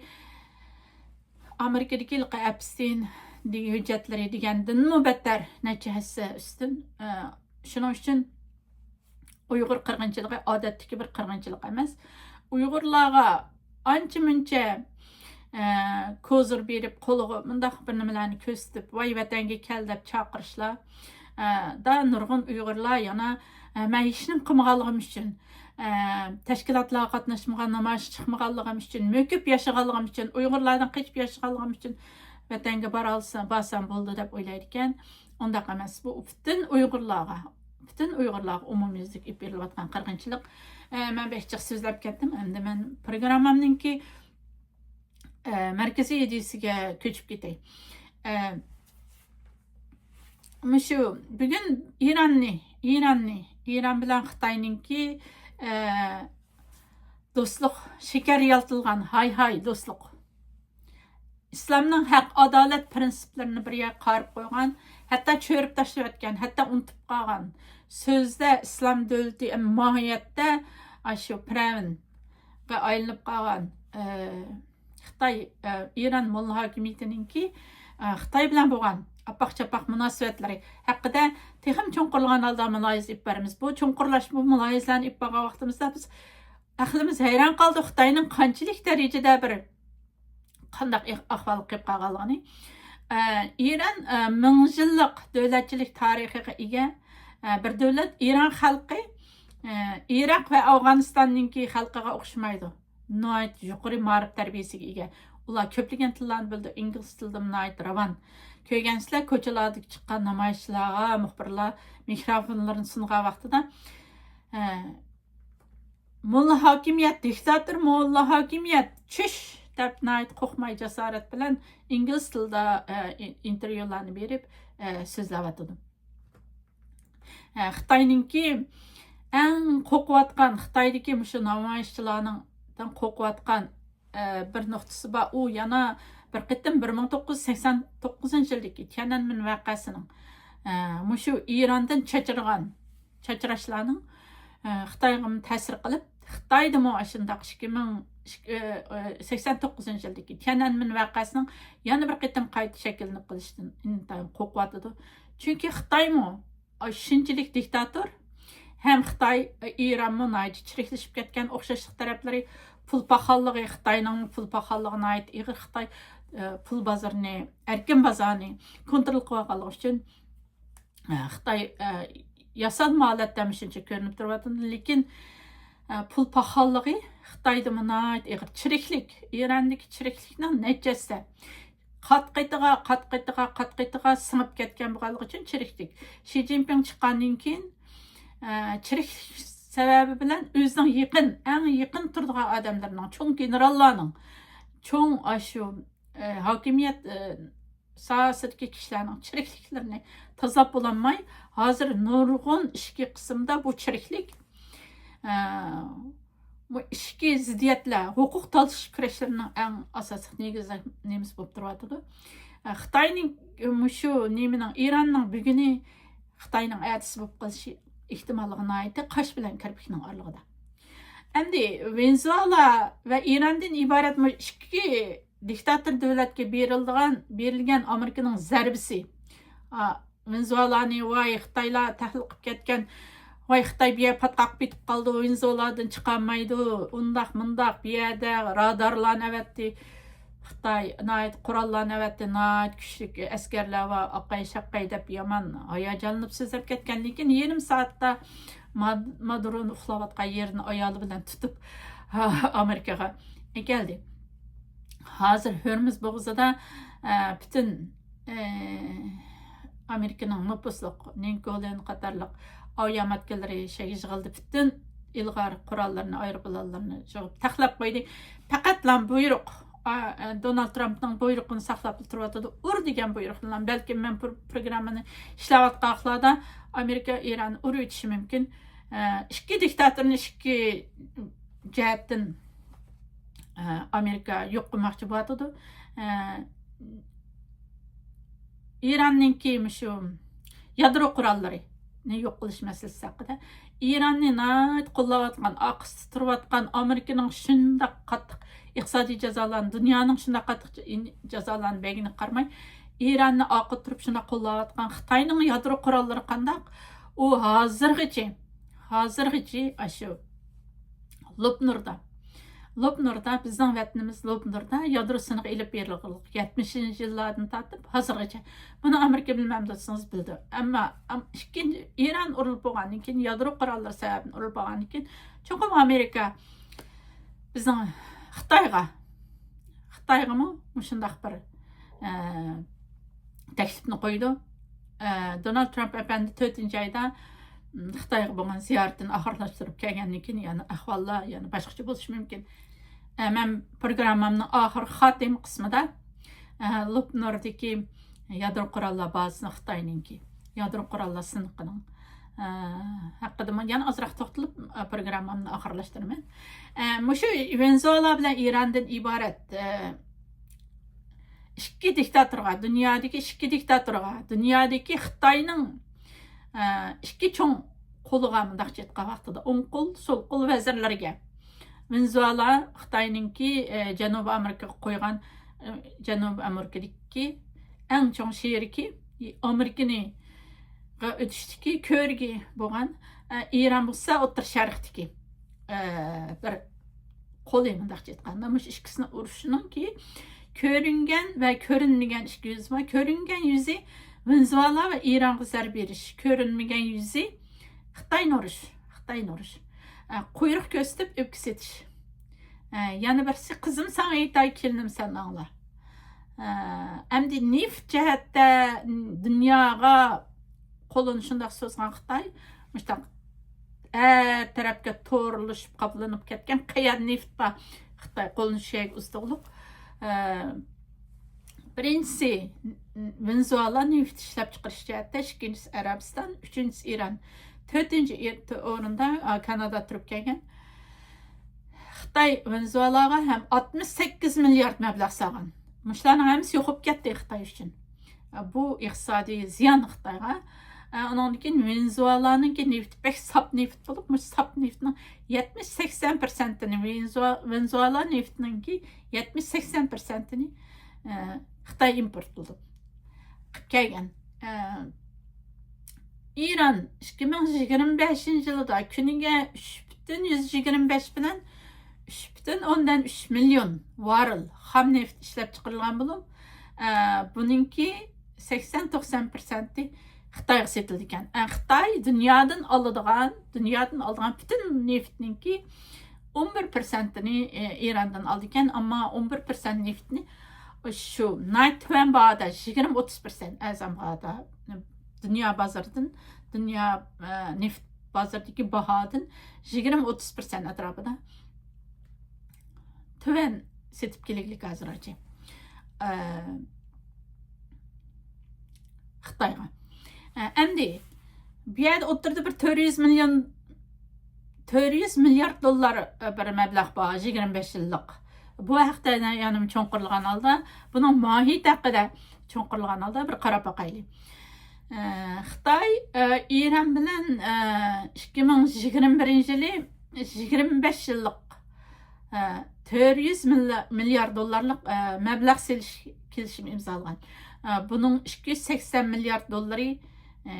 ئامېرىكىدىكى ئېپستېين دېگەن ھۆججەتلىرى دېگەندىنمۇ بەتتەر نەچچە ھەسسە ئۈستۈن. ئە، شۇنىڭ ئۈچۈن ئۇيغۇر قىرغىنچىلىقى ئادەتتىكى بىر قىرغىنچىلىق ئەمەس. ئۇيغۇرلارغا ئانچە مۇنچە، ئە، كوزىر بېرىپ، قولىغا مۇنداق بىر نېمىلەرنى كۆرسىتىپ، ۋاي ۋەتەنگە كەل دەپ چاقىرىشلار. ئە، دا نۇرغۇن ئۇيغۇرلار يەنە، ئە، مەن ھېچنېمە قىلمىغانلىقىم ئۈچۈن، ئە، تەشكىلاتلارغا قاتناشمىغان، نامايىشقا چىقمىغانلىقىم ئۈچۈن، مۆكۈپ ياشىغانلىقىم ئۈچۈن، ئۇيغۇرلاردىن قېچىپ ياشىغانلىقىم ئۈچۈن ۋەتەنگە بارالسا-، بارسام بولدى دەپ ئويلايدىكەن. ئۇنداق ئەمەس. بۇ پۈتۈن ئۇيغۇرلارغا، پۈتۈن ئۇيغۇرلارغا ئومۇميۈزلۈك ئېلىپ بېرىلىۋاتقان قىرغىنچىلىق. ئە، مەن بەك جىق سۆزلەپ كەتتىم. ئەمدى مەن پروگراممامنىڭكى، ئە، مەركىزىي ئىدىيىسىگە كۆچۈپ كېتەي. ئە، مۇشۇ بۈگۈن ئىراننى، ئىراننى، ئىران بىلەن خىتاينىڭكى، ئە، دوستلۇق، شېكەر يالتىلغان، ھاي ھاي دوستلۇق. ئىسلامنىڭ ھەق، ئادالەت پىرىنسىپلىرىنى بىر يەرگە قايرىپ قويغان، ھەتتا چۆرۈپ تاشلىۋەتكەن، ھەتتا ئۇنتۇپ قالغان، سۆزدە ئىسلام دۆلىتى، ئەمما ماھىيەتتە ئاشۇ پىرئەۋنگە ئايلىنىپ قالغان، ئە، خىتاي، ئە، ئىران موللا ھاكىمىيىتىنىڭكى، ئە، خىتاي بىلەن بولغان ئاپاق-چاپاق مۇناسىۋەتلىرى ھەققىدە تېخىمۇ چوڭقۇرلىغان ھالدا مۇلاھىزە ئېلىپ بارىمىز. بۇ چوڭقۇرلاشما مۇلاھىزىلەرنى ئېلىپ بارغان ۋاقتىمىزدا بىز ئەقلىمىز ھەيران قالدى، خىتاينىڭ قانچىلىك دەرىجىدە بىر قانداق ئەھ-، ئەھۋالغا كېلىپ قالغانلىقىنى. ئە، ئىران، ئە، مىڭ يىللىق دۆلەتچىلىك تارىخىغا ئىگە، ئە، بىر دۆلەت. ئىران خەلقى، ئە، ئىراق ۋە ئافغانىستاننىڭكى خەلقىگە ئوخشىمايدۇ. ناھايىتى يۇقىرى مائارىپ تەربىيەسىگە ئىگە. ئۇلار كۆپلىگەن تىللارنى بىلىدۇ، ئىنگلىز تىلىدىمۇ ناھايىتى راۋان. كۆرگەنسىلەر، كوچىلاردىكى چىققان نامايىشچىلارغا مۇخبىرلار مىكروفونلىرىنى سۇنغان ۋاقتىدا، ئە، موللا ھاكىمىيەت، دىكتاتور موللا ھاكىمىيەت، چۈش دەپ ناھايىتى قورقماي جاسارەت بىلەن ئىنگلىز تىلىدا، ئە، ئىن-، ئىنتېرۋيۇلارنى بېرىپ، ئە، سۆزلەۋاتىدۇ. ئە، خىتاينىڭكى ئەڭ قورقۇۋاتقان، خىتايدىكى مۇشۇ نامايىشچىلارنىڭ قورقۇۋاتقان، ئە، بىر نۇقتىسى بار. ئۇ يەنە بىر قېتىم بىر مىڭ توققۇز يۈز سەكسەن توققۇزىنچى يىلدىكى تيەنئەنمېن ۋەقەسىنىڭ، ئە، مۇشۇ ئىراندىن چاچرىغان چاچراشلارنىڭ، ئە، خىتايغىمۇ تەسىر قىلىپ، خىتايدىمۇ ئاشۇنداق ئىككى مىڭ، ئىككى، ئە، ئە، سەكسەن توققۇزىنچى يىلدىكى تيەنئەنمېن ۋەقەسىنىڭ يەنە بىر قېتىم قايتا شەكىللىنىپ قېلىشىدىن ئىنتايىن قورقۇۋاتىدۇ. چۈنكى خىتايمۇ شۇنچىلىك دىكتاتور، ھەم خىتاي، ئىرانمۇ ناھايىتى چىرىكلىشىپ كەتكەن ئوخشاشلىق تەرەپلىرى، پۇل پاخاللىقى، خىتاينىڭ پۇل پاخاللىقى ناھايىتى ئېغىر، خىتاي، ئە، پۇل بازىرىنى، ئەركىن بازارنى كونترول قىلىۋالغانلىقى ئۈچۈن، ئە، خىتاي، ئە، ياسالما ھالەتتە مۇشۇنچە كۆرۈنۈپ تۇرۇۋاتىدۇ، لېكىن، ئە، پۇل پاخاللىقى خىتايدىمۇ ناھايىتى ئېغىر. چىرىكلىك، ئىراندىكى چىرىكلىكنىڭ نەچچە ھەسسە قات قېتىغا، قات قېتىغا، قات قېتىغا سىڭىپ كەتكەن بولغانلىقى ئۈچۈن چىرىكلىك. شى جىنپىڭ چىققاندىن كېيىن، ئە، چىرىكلىك سەۋەبى بىلەن ئۆزىنىڭ يېقىن، ئەڭ يېقىن تۇرىدىغان ئادەملىرىنىڭ، چوڭ گېنېراللارنىڭ، چوڭ ئاشۇ، ئە، ھاكىمىيەت، ئە، ساھەسىدىكى كىشىلەرنىڭ چىرىكلىكلىرىنى تازىلاپ بولالماي، ھازىر نۇرغۇن ئىچكى قىسىمدا بۇ چىرىكلىك، ئە، بۇ ئىچكى زىددىيەتلەر، ھوقۇق تالىشىش كۈرەشلىرىنىڭ ئەڭ ئاساسلىق نېگىز نېمىسى بولۇپ تۇرۇۋاتىدۇ. ئە، خىتاينىڭ، مۇشۇ نېمىنىڭ، ئىراننىڭ بۈگۈنى خىتاينىڭ ئەتىسى بولۇپ قېلىشى ئېھتىماللىقى ناھايىتى قاش بىلەن كىرپىكنىڭ ئارىلىقىدا. ئەمدى ۋېنېزۇېلا ۋە ئىراندىن ئىبارەت مۇ-، ئىككى دىكتاتور دۆلەتكە بېرىلىدىغان، بېرىلگەن ئامېرىكىنىڭ زەربىسى. ئا، ۋېنېزۇېلانى، ۋاي، خىتايلار تەھلىل قىلىپ كەتكەن، ۋاي، خىتاي بۇ يەر پاتقاق پېتىپ قالدى، ۋېنېزۇېلادىن چىقالمايدۇ، ئۇنداق، مۇنداق، بۇ يەردە رادارلارنى ئەۋەتتى. خىتاي ناھايىتى قوراللارنى ئەۋەتتى، ناھايىتى كۈچلۈك ئەسكەرلەر بار، ئاقاي شاقاي دەپ يامان ھاياجانلىنىپ سۆزلەپ كەتكەن. لېكىن يېرىم سائەتتە ماد-، مادۇرونى ئۇخلاۋاتقان يېرىنى ئايالى بىلەن تۇتۇپ، ئامېرىكىغا ئەكەلدى. ھازىر ھۆرمۇز بوغۇزىدا، ئە، پۈتۈن، ئە، ئامېرىكىنىڭ نوپۇزلۇق لىنكولن قاتارلىق ئاۋىياماتكىلىرى شەيگە يىغىلدى. پۈتۈن ئىلغار قوراللىرىنى، ئايروپىلانلىرىنى يىغىپ تەقلەپ قويدى. پەقەتلا بۇيرۇق، ئا، ئە، دونالد ترامپنىڭ بۇيرۇقىنى ساقلاپ تۇرۇۋاتىدۇ. ئۇر دېگەن بۇيرۇقنى، بەلكىم مەن پرو-، پروگراممىنى ئىشلەۋاتقان ۋاقىتلاردا ئامېرىكا ئىراننى ئۇرۇۋېتىشى مۇمكىن. ئە، ئىككى دىكتاتورنى ئىككى جەھەتتىن، ئە، ئامېرىكا يوق قىلماقچى بولۇۋاتىدۇ. ئە، ئىراننىڭكى مۇشۇ يادرو قوراللىرىنى يوق قىلىش مەسىلىسى ھەققىدە، ئىراننى ناھايىتى قوللاۋاتقان، ئارقىسىدا تۇرۇۋاتقان، ئامېرىكىنىڭ شۇنداق قاتتىق ئىقتىسادىي جازالارنى، دۇنيانىڭ شۇنداق قاتتىق جازالارنى بەرگىنىگە قارىماي، ئىراننى ئارقىدا تۇرۇپ شۇنداق قوللاۋاتقان خىتاينىڭ يادرو قوراللىرى قانداق؟ ئۇ ھازىرغىچە، ھازىرغىچە ئاشۇ لوپنۇردا، لوپنۇردا، بىزنىڭ ۋەتىنىمىز لوپنۇردا يادرو سىنىقى ئېلىپ بېرىلغىلى يەتمىشىنچى يىللاردىن تارتىپ ھازىرغىچە. بۇنى ئامېرىكا بىلمەمدۇ دېسىڭىز، بىلىدۇ. ئەمما ئام-، ئىككىنچى، ئىران ئۇرۇلۇپ بولغاندىن كېيىن، يادرو قوراللىرى سەۋەبىدىن ئۇرۇلۇپ بولغاندىن كېيىن، چوقۇم ئامېرىكا بىزنىڭ خىتايغا، خىتايغىمۇ مۇشۇنداق بىر، ئە، تەكلىپنى قويىدۇ. ئە، دونالد ترامپ ئەپەندى تۆتىنچى ئايدا، خىتايغا بولغان زىيارىتىنى ئاخىرلاشتۇرۇپ كەلگەندىن كېيىن يەنە ئەھۋاللار يەنە باشقىچە بولۇشى مۇمكىن. ئە، مەن پروگراممامنىڭ ئاخىر خاتىمە قىسمىدا، ئە، لوپنوردىكى يادرو قوراللار بازىسىنىڭ، خىتاينىڭكى يادرو قوراللار سىنىقىنىڭ، ئە، ھەققىدىمۇ يەنە ئازراق توختىلىپ، ئە، پروگراممامنى ئاخىرلاشتۇرىمەن. ئە، مۇشۇ ۋېنېزۇېلا بىلەن ئىراندىن ئىبارەت، ئە، ئىككى دىكتاتورغا، دۇنيادىكى ئىككى دىكتاتورغا، دۇنيادىكى خىتاينىڭ، ئە، ئىككى چوڭ قولىغا، مۇنداقچە ئېيتقان ۋاقتىدا، ئوڭ قول، سول قول ۋەزىرلىرىگە، ۋېنېزۇېلا خىتاينىڭكى، ئە، جەنۇبىي ئامېرىكىغا قويغان، ئە، جەنۇبىي ئامېرىكىدىكى ئەڭ چوڭ شېرىكى، ئامېرىكىنىڭغا ئۆتۈشتىكى كۆۋرۈكى بولغان، ئە، ئىران بولسا ئوتتۇرا شەرقتىكى، ئە، بىر قولى، مۇنداقچە ئېيتقاندا، مۇشۇ ئىككىسىنىڭ ئۇرۇشىنىڭكى كۆرۈنگەن ۋە كۆرۈنمىگەن ئىككى يۈزى بار. كۆرۈنگەن يۈزى ۋېنېزۇېلا ۋە ئىرانغا زەربە بېرىش، كۆرۈنمىگەن يۈزى خىتاينى ئۇرۇش، خىتاينى ئۇرۇش. ئە، قۇيرۇق كۆرسىتىپ ئۆپكە سېتىش. ئە، يەنە بىرسى، قىزىم ساڭا ئېيتاي، كېلىنىم سەن ئاڭلا. ئە، ئەمدى نېفىت جەھەتتە دۇنياغا قولىنى شۇنداق سوزغان خىتاي، مۇشۇنداق ھەر تەرەپكە تورلىشىپ قاپلىنىپ كەتكەن، قەيەردە نېفىت بار، خىتاي قولىنى شۇ يەرگە ئۇزىتىدىغۇلۇق. ئە، بىرىنچىسى، ۋېنېزۇېلا نېفىت ئىشلەپچىقىرىش جەھەتتە، ئىككىنچىسى ئەرەبىستان، ئۈچىنچىسى ئىران، تۆتىنچى ئېر-، تۆ-، ئورۇندا، ئا، كانادا تۇرۇپ كەلگەن. خىتاي ۋېنېزۇېلاغا ھەم ئاتمىش سەككىز مىليارد مەبلەغ سالغان. مۇشۇلارنىڭ ھەممىسى يوقاپ كەتتى خىتاي ئۈچۈن. ئا، بۇ ئىقتىسادىي زىيان خىتايغا. ئا، ئۇنىڭدىن كېيىن ۋېنېزۇېلانىڭكى نېفىتى بەك ساپ نېفىت بولۇپ، مۇشۇ ساپ نېفىتنىڭ يەتمىش سەكسەن پىرسەنتىنى، ۋېنېزۇ-، ۋېنېزۇېلا نېفىتىنىڭكى يەتمىش سەكسەن پىرسەنتىنى، ئە، خىتاي ئىمپورت قىلىدۇ، قىلىپ كەلگەن. ئە، ئىران ئىككى مىڭ يىگىرمە بەشىنچى يىلىدا كۈنىگە ئۈچ پۈتۈن يۈز يىگىرمە بەش بىلەن ئۈچ پۈتۈن ئوندىن ئۈچ مىليون ۋاررېل خام نېفىت ئىشلەپچىقىرىلغان بولۇپ، ئە، بۇنىڭكى سەكسەن توقسەن پىرسەنتى خىتايغا سېتىلىدىكەن. ئە، خىتاي دۇنيادىن ئالىدىغان، دۇنيادىن ئالىدىغان پۈتۈن نېفىتنىڭكى ئون بىر پىرسەنتىنى، ئە، ئىراندىن ئالىدىكەن، ئەمما ئون بىر پىرسەنت نېفىتنى شۇ ناھايىتى تۆۋەن باھادا، يىگىرمە ئوتتۇز پىرسەنت ئەرزان باھادا، دۇنيا بازىرىدىن، دۇنيا، ئە، نېفىت بازىرىدىكى باھادىن يىگىرمە ئوتتۇز پىرسەنت ئەتراپىدا تۆۋەن سېتىپ كېلىگلىك ھازىرغىچە، ئە، خىتايغا. ئە، ئەمدى بۇ يەردە ئوتتۇرىدا بىر تۆت يۈز مىليون، تۆت يۈز مىليارد دوللار، ئە، بىر مەبلەغ بار، يىگىرمە بەش يىللىق. بۇ ھەقتە يەنە چوڭقۇرلىغان ھالدا، بۇنىڭ ماھىيىتى ھەققىدە چوڭقۇرلىغان ھالدا بىر قاراپ باقايلى. ئە، خىتاي، ئە، ئىران بىلەن، ئە، ئىككى مىڭ يىگىرمە بىرىنچى يىلى يىگىرمە بەش يىللىق، ئە، تۆت يۈز مىليا-، مىليارد دوللارلىق، ئە، مەبلەغ سېلىش كېلىشىمى ئىمزالىغان. ئە، بۇنىڭ ئىككى يۈز سەكسەن مىليارد دوللىرى، ئە،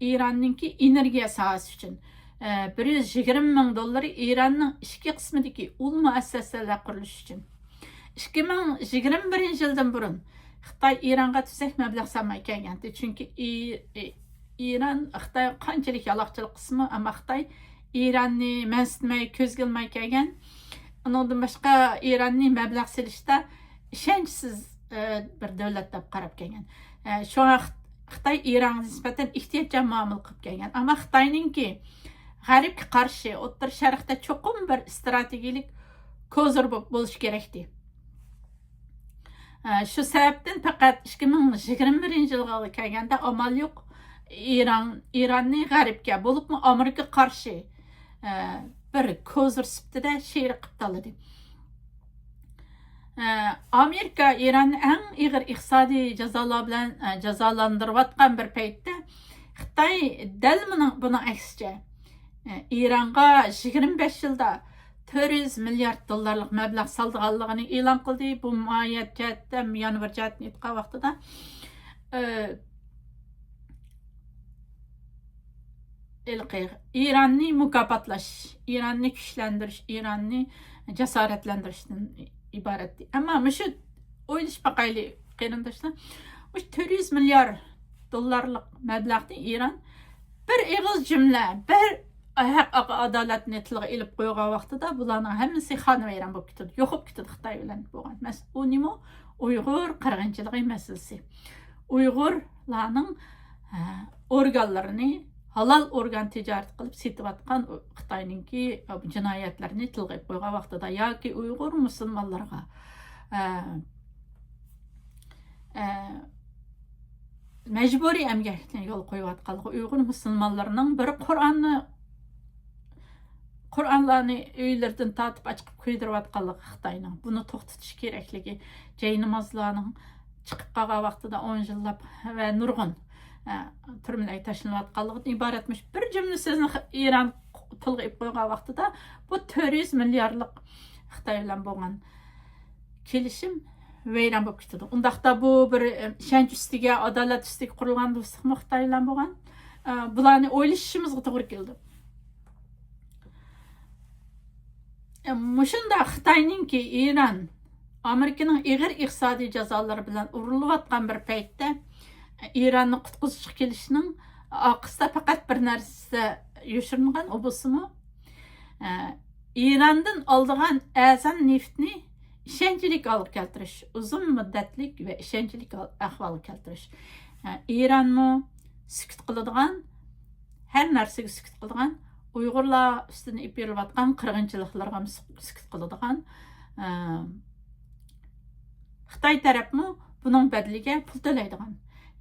ئىراننىڭكى ئېنېرگىيە ساھەسى ئۈچۈن، ئە، بىر يۈز يىگىرمە مىڭ دوللىرى ئىراننىڭ ئىچكى قىسمىدىكى ئۇل مۇئەسسەسەلەر قۇرۇلۇشى ئۈچۈن. ئىككى مىڭ يىگىرمە بىرىنچى يىلدىن بۇرۇن خىتاي ئىرانغا تۈزەك مەبلەغ سالماي كەلگەنتى. چۈنكى ئى-، ئى-، ئىران خىتايغا قانچىلىك يالاقچىلىق قىلسىمۇ، ئەمما خىتاي ئىراننى مەنسىتمەي، كۆزگە ئىلماي كەلگەن. ئۇنىڭدىن باشقا، ئىراننى مەبلەغ سېلىشتا ئىشەنچسىز، ئە، بىر دۆلەت دەپ قاراپ كەلگەن. ئە، شۇڭا خىت-، خىتاي ئىرانغا نىسبەتەن ئېھتىياتچان مۇئامىلە قىلىپ كەلگەن. ئەمما خىتاينىڭكى غەربكە قارشى ئوتتۇرا شەرقتە چوقۇم بىر ئىستراتېگىيىلىك كوزىر بو-، بولۇشى كېرەكتى. ئە، شۇ سەۋەبتىن پەقەت ئىككى مىڭ يىگىرمە بىرىنچى يىلغا كەلگەندە ئامال يوق، ئىران، ئىراننى غەربكە، بولۇپمۇ ئامېرىكىغا قارشى، ئە، بىر كوزىر سۈپىتىدە شېرىك قىلىپ تاللىدى. ئە، ئامېرىكا ئىراننى ئەڭ ئېغىر ئىقتىسادىي جازالار بىلەن، ئە، جازالاندۇرۇۋاتقان بىر پەيتتە، خىتاي دەل مۇنىڭ، بۇنىڭ ئەكسىچە، ئە، ئىرانغا يىگىرمە بەش يىلدا تۆت يۈز مىليارد دوللارلىق مەبلەغ سالىدىغانلىقىنى ئېلان قىلدى. بۇ ماھىيەت جەھەتتە، يەنە بىر جەھەتتىن ئېيتقان ۋاقتىدا، ئە، ھېلىقى ئىراننى مۇكاپاتلاش، ئىراننى كۈچلەندۈرۈش، ئىراننى جاسارەتلەندۈرۈشتىن ئىبارەت. ئەمما مۇشۇ ئويلىشىپ باقايلى، قېرىنداشلار. مۇشۇ تۆت يۈز مىليار دوللارلىق مەبلەغنى ئىران بىر ئېغىز جۈملە، بىر ھەق، ئادالەتنى تىلغا ئېلىپ قويغان ۋاقتىدا بۇلارنىڭ ھەممىسى خانىۋەيران بولۇپ كېتىدۇ، يوقاپ كېتىدۇ خىتاي بىلەن بولغان. مەس-، ئۇ نېمە؟ ئۇيغۇر قىرغىنچىلىقى مەسىلىسى. ئۇيغۇرلارنىڭ، ئە، ئورگانلىرىنى ھالال ئورگان تىجارىتى قىلىپ سېتىۋاتقان خىتاينىڭكى جىنايەتلىرىنى تىلغا ئېلىپ قويغان ۋاقتىدا ياكى ئۇيغۇر مۇسۇلمانلىرىغا، ئە، ئە، مەجبۇرىي ئەمگەكنى يولغا قويۇۋاتقانلىقى، ئۇيغۇر مۇسۇلمانلىرىنىڭ بىر قۇرئاننى، قۇرئانلارنى ئۆيلىرىدىن تارتىپ ئاچىقىپ كۆيدۈرۈۋاتقانلىقى خىتاينىڭ. بۇنى توختىتىش كېرەكلىكى، جاينامازلارنىڭ چىقىپ قالغان ۋاقتىدا ئون يىللاپ ۋە نۇرغۇن، ئە، تۈرمىلەرگە تاشلىنىۋاتقانلىقىدىن ئىبارەت مۇشۇ بىر جۈملە سۆزنى خ-، ئىران تىلغا ئېلىپ قويغان ۋاقتىدا بۇ تۆت يۈز مىليارلىق خىتاي بىلەن بولغان كېلىشىم ۋەيران بولۇپ كېتىدۇ. ئۇنداقتا بۇ بىر، ئە، ئىشەنچ ئۈستىگە، ئادالەت ئۈستىگە قۇرۇلغان دوستلۇقمۇ خىتاي بىلەن بولغان؟ ئە، بۇلارنى ئويلىشىشىمىزغا توغرا كېلىدۇ. ئە، مۇشۇنداق خىتاينىڭكى ئىران، ئامېرىكىنىڭ ئېغىر ئىقتىسادىي جازالىرى بىلەن ئۇرۇلۇۋاتقان بىر پەيتتە، ئە، ئىراننى قۇتقۇزۇشقا كېلىشىنىڭ ئارقىسىدا پەقەت بىر نەرسە يوشۇرۇنغان، ئۇ بولسىمۇ، ئە، ئىراندىن ئالىدىغان ئەرزان نېفىتنى ئىشەنچلىك ھالغا كەلتۈرۈش، ئۇزۇن مۇددەتلىك ۋە ئىشەنچلىك ھال-، ئەھۋالغا كەلتۈرۈش. ئە، ئىرانمۇ سۈكۈت قىلىدىغان، ھەر نەرسىگە سۈكۈت قىلىدىغان، ئۇيغۇرلار ئۈستىدىن ئېلىپ بېرىلىۋاتقان قىرغىنچىلىقلارغا سۈك-، سۈكۈت قىلىدىغان، ئە، خىتاي تەرەپمۇ بۇنىڭ بەدىلىگە پۇل تۆلەيدىغان.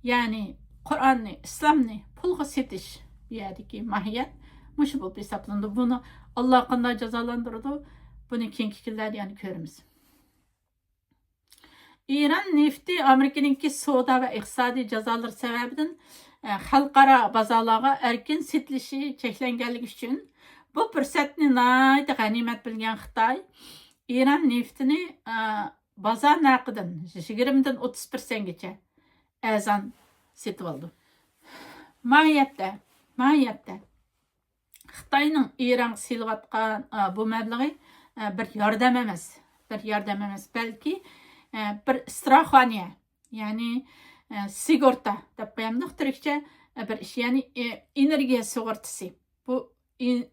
يەنى قۇرئاننى، ئىسلامنى پۇلغا سېتىش بۇ يەردىكى ماھىيەت مۇشۇ بولۇپ ھېسابلىنىدۇ. بۇنى ئاللا قانداق جازالاندۇرىدۇ، بۇنى كېيىنكى كۈنلەردە يەنە كۆرىمىز. ئىران نېفىتى ئامېرىكىنىڭكى سودا ۋە ئىقتىسادىي جازالىرى سەۋەبىدىن، ئە، خەلقئارا بازارلارغا ئەركىن سېتىلىشى چەكلەنگەنلىكى ئۈچۈن بۇ پۇرسەتنى ناھايىتى غەنىيمەت بىلگەن خىتاي ئىران نېفىتىنى، ئە، بازار نەقىدىن يىگىرمىدىن ئوتتۇز پىرسەنتكىچە ئەرزان سېتىۋالىدۇ. ماھىيەتتە، ماھىيەتتە خىتاينىڭ ئىرانغا سېلىۋاتقان، ئە، بۇ مەبلىغى، ئە، بىر ياردەم ئەمەس، بىر ياردەم ئەمەس، بەلكى، ئە، بىر страхование، يەنى، ئە، سىگورتا دەپ قويامدۇق تۈركچە، ئە، بىر ئىش، يەنى، ئە، ئېنېرگىيە سۇغۇرتىسى. بۇ ئى-،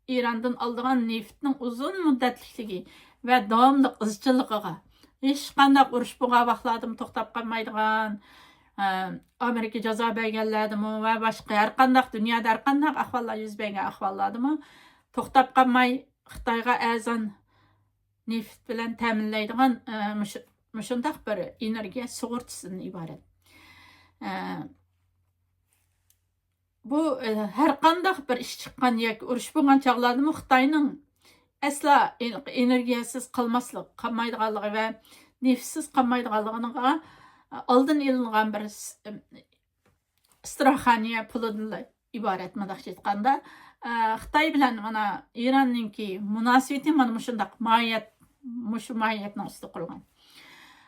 ئىراندىن ئالىدىغان نېفىتنىڭ ئۇزۇن مۇددەتلىكلىكى ۋە داۋاملىق ئىزچىللىقىغا، ھېچقانداق ئۇرۇش بولغان ۋاقىتلاردىمۇ توختاپ قالمايدىغان، ئە، ئامېرىكا جازا بەرگەنلەردىمۇ ۋە باشقا ھەر قانداق، دۇنيادا ھەر قانداق ئەھۋاللار يۈز بەرگەن ئەھۋاللاردىمۇ توختاپ قالماي خىتايغا ئەرزان نېفىت بىلەن تەمىنلەيدىغان، ئە، مۇشۇ-، مۇشۇنداق بىر ئېنېرگىيە سۇغۇرتىسىدىن ئىبارەت. ئە، بۇ، ئە، ھەر قانداق بىر ئىش چىققان ياكى ئۇرۇش بولغان چاغلاردىمۇ خىتاينىڭ ئەسلا ئېنېرگىيەسىز قالماسلىق، قالمايدىغانلىقى ۋە نېفىتسىز قالمايدىغانلىقىغا ئالدىن ئېلىنغان بىر س-، ئىستىراخانىيە پۇلىدىنلا ئىبارەت. مۇنداقچە ئېيتقاندا، ئە، خىتاي بىلەن مانا ئىراننىڭكى مۇناسىۋىتى مانا مۇشۇنداق ماھىيەت، مۇشۇ ماھىيەتنىڭ ئۈستىدە قۇرۇلغان.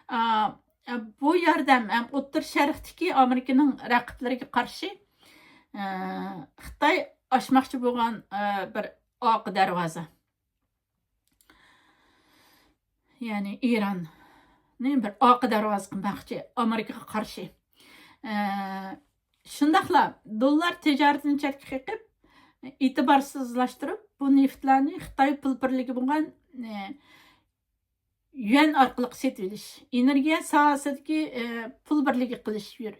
ئە، بۇ ياردەم ھەم ئوتتۇرا شەرقتىكى ئامېرىكىنىڭ رەقىبلىرىگە قارشى، ئە، خىتاي ئاچماقچى بولغان، ئە، بىر ئارقا دەرۋازا. يەنى ئىراننى بىر ئارقا دەرۋازا قىلماقچى ئامېرىكىغا قارشى. ئە، شۇنداقلا دوللار تىجارىتىنى چەتكە قېقىپ، ئېتىبارسىزلاشتۇرۇپ، بۇ نېفىتلارنى خىتاي پۇل بىرلىكى بولغان، ئە، يۈەن ئارقىلىق سېتىۋېلىش، ئېنېرگىيە ساھەسىدىكى، ئە، پۇل بىرلىكى قىلىش يۈر-،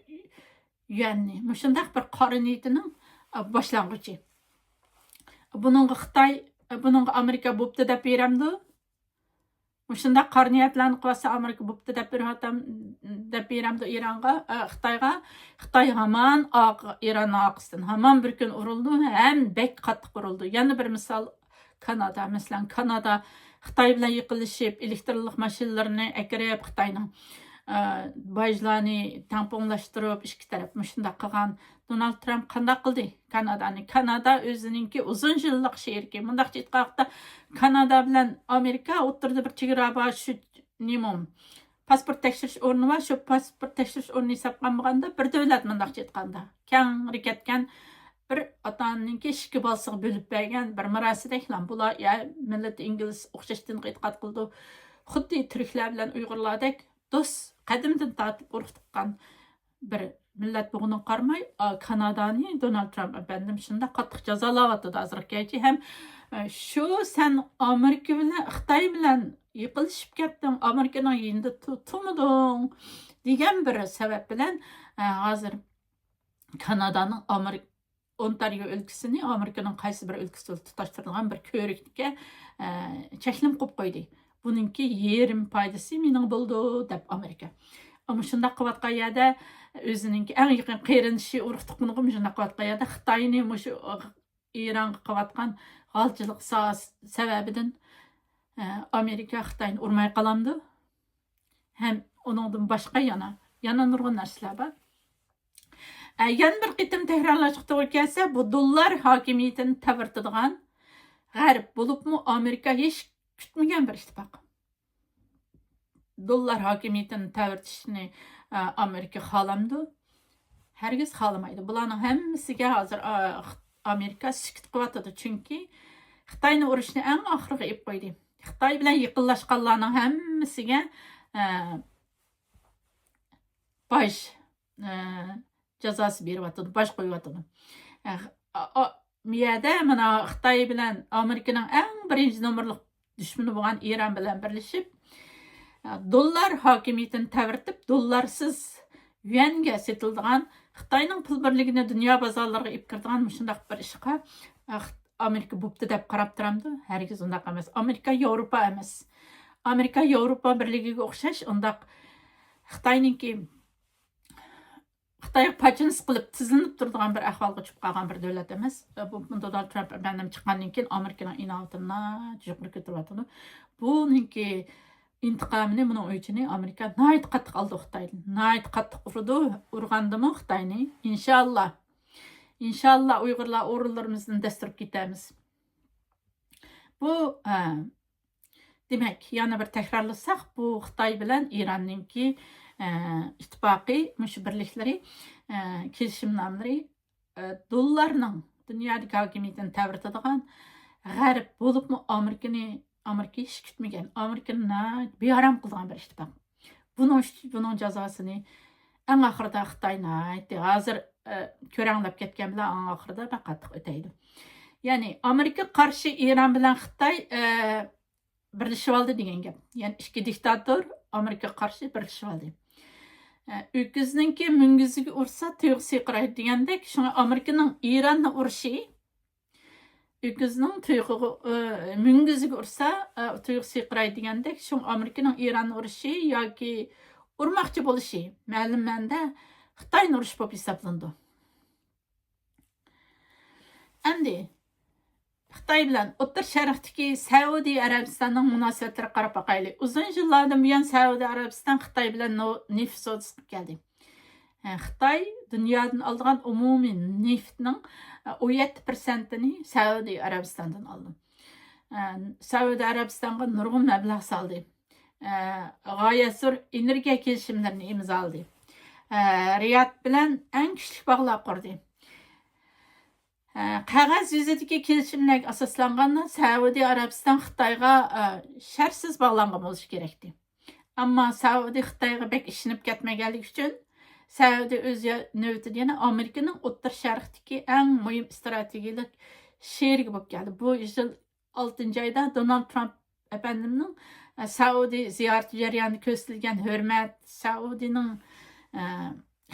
يۈەننى، مۇشۇنداق بىر قارا نىيىتىنىڭ، ئە، باشلانغۇچى. بۇنىڭغا خىتاي، بۇنىڭغا ئامېرىكا بوپتۇ دەپ بېرەمدۇ؟ مۇشۇنداق قارا نىيەتلەرنى قىلىۋاتسا، ئامېرىكا بوپتۇ دەپ بېرىۋاتام-، دەپ بېرەمدۇ ئىرانغا، ئە، خىتايغا؟ خىتاي ھامان ئارقا-، ئىراننىڭ ئارقىسىدىن ھامان بىر كۈن ئۇرۇلىدۇ، ھەم بەك قاتتىق ئۇرۇلىدۇ. يەنە بىر مىسال، كانادا. مەسىلەن، كانادا خىتاي بىلەن يېقىنلىشىپ، ئېلېكترونلۇق ماشىنىلىرىنى ئەكىرىپ، خىتاينىڭ، ئە، باجلارنى تەڭپۇڭلاشتۇرۇپ، ئىككى تەرەپ مۇشۇنداق قىلغان. دونالد ترامپ قانداق قىلدى كانادانى؟ كانادا ئۆزىنىڭكى ئۇزۇن يىللىق شېرىكى. مۇنداقچە ئېيتقان ۋاقىتتا، كانادا بىلەن ئامېرىكا ئوتتۇرىدا بىر چېگرا بار، شۇ نېمە، پاسپورت تەكشۈرۈش ئورنى بار. شۇ پاسپورت تەكشۈرۈش ئورنى ھېسابقا ئالمىغاندا، بىر دۆلەت، مۇنداقچە ئېيتقاندا، كەڭرى كەتكەن بىر ئاتا-ئانىنىڭكى ئىككى بالىسىغا بۆلۈپ بەرگەن بىر مىراسىدەكلا. بۇلار، يا، مىللىتى ئىنگلىز، ئوخشاش دىنغا ئېتىقاد قىلىدۇ. خۇددى تۈركلەر بىلەن ئۇيغۇرلاردەك دوست، قەدىمدىن تارتىپ ئۇرۇق تۇغقان بىر مىللەت بولغىنىغا قارىماي، ئا، كانادانى دونالد ترامپ ئەپەندىم شۇنداق قاتتىق جازالاۋاتىدۇ ھازىرغىچە ھەم، ئە، شۇ سەن ئامېرىكا بىلەن، خىتاي بىلەن يېقىنلىشىپ كەتتىڭ، ئامېرىكىنىڭ يېنىدا تۇ-، تۇرمىدىڭ دېگەن بىر سەۋەب بىلەن، ئە، ھازىر كانادانىڭ ئامېرىكا ئونتاريو ئۆلكىسىنى ئامېرىكىنىڭ قايسى بىر ئۆلكىسى بىلەن تۇتاشتۇرىدىغان بىر كۆۋرۈككە، ئە، چەكلىمە قويۇپ قويدى. بۇنىڭكى يېرىم پايدىسى مېنىڭ بولىدۇ، دەپ ئامېرىكا. مۇشۇنداق قىلىۋاتقان يەردە ئۆزىنىڭكى ئەڭ يېقىن قېرىندىشى، ئۇرۇق تۇغقىنىغا مۇشۇنداق قىلىۋاتقان يەردە خىتاينى مۇشۇ ئىرانغا قىلىۋاتقان غالچىلىق سا-، سەۋەبىدىن، ئە، ئامېرىكا خىتاينى ئۇرماي قالامدۇ؟ ھەم ئۇنىڭدىن باشقا يەنە، يەنە نۇرغۇن نەرسىلەر بار. ئە، يەنە بىر قېتىم تەكرارلاشقا توغرا كەلسە، بۇ دوللار ھاكىمىيىتىنى تەۋرىتىدىغان غەرب، بولۇپمۇ ئامېرىكا ھېچ كۈتمىگەن بىر ئىتتىپاق. دوللار ھاكىمىيىتىنى تەۋرىتىشنى، ئە، ئامېرىكا خالامدۇ؟ ھەرگىز خالىمايدۇ. بۇلارنىڭ ھەممىسىگە ھازىر، ئا، ئامېرىكا سۈكۈت قىلىۋاتىدۇ. چۈنكى خىتاينى ئۇرۇشنى ئەڭ ئاخىرىغا ئېلىپ قويدى. خىتاي بىلەن يېقىنلاشقانلارنىڭ ھەممىسىگە، ئە، باج، ئە، جازاسى بېرىۋاتىدۇ، باج قويۇۋاتىدۇ. ئە، ئا-، ئا-، بۇ يەردە مانا خىتاي بىلەن ئامېرىكىنىڭ ئەڭ بىرىنچى نومۇرلۇق دۈشمىنى بولغان ئىران بىلەن بىرلىشىپ، ئە، دوللار ھاكىمىيىتىنى تەۋرىتىپ، دوللارسىز يۈەنگە سېتىلىدىغان، خىتاينىڭ پۇل بىرلىكىنى دۇنيا بازارلىرىغا ئېلىپ كىرىدىغان مۇشۇنداق بىر ئىشقا، ئە، خىت-، ئامېرىكا بوپتۇ دەپ قاراپ تۇرامدۇ؟ ھەرگىز ئۇنداق ئەمەس. ئامېرىكا ياۋروپا ئەمەس. ئامېرىكا ياۋروپا بىرلىكىگە ئوخشاش ئۇنداق خىتاينىڭكى، خىتايغا پاچىنىس قىلىپ تىزلىنىپ تۇرىدىغان بىر ئەھۋالغا چۈشۈپ قالغان بىر دۆلەت ئەمەس. بۇ دونالد ترامپ ئەپەندىم چىققاندىن كېيىن ئامېرىكىنىڭ ئىناۋىتىنى ناھايىتى يۇقىرى كۆتۈرۈۋاتىدۇ. بۇنىڭكى ئىنتىقامىنى، بۇنىڭ ئۆچىنى ئامېرىكا ناھايىتى قاتتىق ئالىدۇ خىتايدىن. ناھايىتى قاتتىق ئۇرىدۇ. ئۇرغاندىمۇ خىتاينى، ئىنشاللا. ئىنشاللا ئۇيغۇرلار ئورۇنلىرىمىزدىن دەس تۇرۇپ كېتەرمىز. بۇ، ئە، دېمەك، يەنە بىر تەكرارلىساق، بۇ خىتاي بىلەن ئىراننىڭكى، ئە، ئىتتىپاقى، مۇشۇ بىرلىكلىرى، ئە، كېلىشىمنامىلىرى، ئە، دوللارنىڭ دۇنيادىكى ھاكىمىيىتىنى تەۋرىتىدىغان، غەرب، بولۇپمۇ ئامېرىكىنى، ئامېرىكا ھېچ كۈتمىگەن، ئامېرىكىنى ناھايىتى بىئارام قىلىدىغان بىر ئىتتىپاق. بۇنىڭ ئۈچ-، بۇنىڭ جازاسىنى ئەڭ ئاخىرىدا خىتاي ناھايىتى ھازىر، ئە، كۆرەڭلەپ كەتكەن بىلەن ئەڭ ئاخىرىدا بەك قاتتىق ئۆتەيدۇ. يەنى ئامېرىكا قارشى ئىران بىلەن خىتاي، ئە، بىرلىشىۋالدى دېگەن گەپ. يەنى ئىككى دىكتاتور ئامېرىكىغا قارشى بىرلىشىۋالدى. ئە، ئۆكۈزنىڭكى مۈڭگۈزىگە ئۇرسا تۇيىقى سىرقىرايدۇ دېگەندەك، شۇڭا ئامېرىكىنىڭ ئىراننى ئۇرۇشى، ئۆكۈزنىڭ تۇيىقىغا، ئە، مۈڭگۈزىگە ئۇرسا، ئە، تۇيىقى سىرقىرايدۇ دېگەندەك، شۇڭا ئامېرىكىنىڭ ئىراننى ئۇرۇشى ياكى ئۇرماقچى بولۇشى مەلۇم مەنىدە خىتاينى ئۇرۇش بولۇپ ھېسابلىنىدۇ. ئەمدى خىتاي بىلەن ئوتتۇرا شەرقتىكى سەئۇدى ئەرەبىستاننىڭ مۇناسىۋەتلىرىگە قاراپ باقايلى. ئۇزۇن يىللاردىن بۇيان سەئۇدى ئەرەبىستان خىتاي بىلەن نو-، نېفىت سودىسى قىلىپ كەلدى. ئە، خىتاي دۇنيادىن ئالىدىغان ئومۇمىي نېفىتنىڭ، ئە، ئون يەتتە پىرسەنتىنى سەئۇدى ئەرەبىستاندىن ئالىدۇ. ئە، سەئۇدى ئەرەبىستانغا نۇرغۇن مەبلەغ سالدى. ئە، غايەت زور ئېنېرگىيە كېلىشىملىرىنى ئىمزالىدى. ئە، رىياد بىلەن ئەڭ كۈچلۈك باغلار قۇردى. ئە، قەغەز يۈزىدىكى كېلىشىملەرگە ئاساسلانغاندا، سەئۇدى ئەرەبىستان خىتايغا، ئە، شەرتسىز باغلانغان بولۇشى كېرەكتى. ئەمما سەئۇدى خىتايغا بەك ئىشىنىپ كەتمىگەنلىكى ئۈچۈن، سەئۇدى ئۆز يا-، نۆۋىتىدە يەنە ئامېرىكىنىڭ ئوتتۇرا شەرقتىكى ئەڭ مۇھىم ئىستراتېگىيەلىك شېرىكى بولۇپ كەلدى. بۇ يىل ئالتىنچى ئايدا دونالد ترامپ ئەپەندىمنىڭ، ئە، سەئۇدى زىيارىتى جەريانىدا كۆرسىتىلگەن ھۆرمەت، سەئۇدىنىڭ، ئە،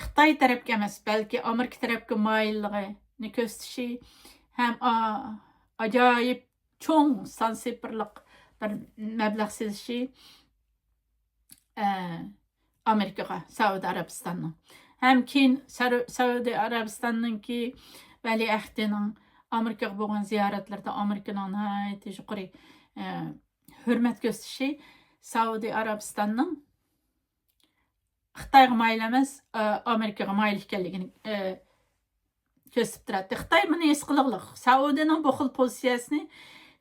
خىتاي تەرەپكە ئەمەس، بەلكى ئامېرىكا تەرەپكە مايىللىقىنى كۆرسىتىشى ھەم ئا-، ئاجايىپ چوڭ سان سېپىرلىق بىر مەبلەغ سېلىشى، ئە، ئامېرىكىغا، سەئۇدى ئەرەبىستاننىڭ. ھەم كېيىن سەر-، سەئۇدى ئەرەبىستاننىڭكى ۋەلىئەھدىنىڭ ئامېرىكىغا بولغان زىيارەتلىرىدە ئامېرىكىنىڭ ناھايىتى يۇقىرى، ئە، ھۆرمەت كۆرسىتىشى سەئۇدى ئەرەبىستاننىڭ خىتايغا مايىل ئەمەس، ئە، ئامېرىكىغا مايىل ئىكەنلىكىنى، ئە، كۆرسىتىپ تۇراتتى. خىتاي بۇنى ھېس قىلغۇلۇق. سەئۇدىنىڭ بۇ خىل پوزىتسىيەسىنى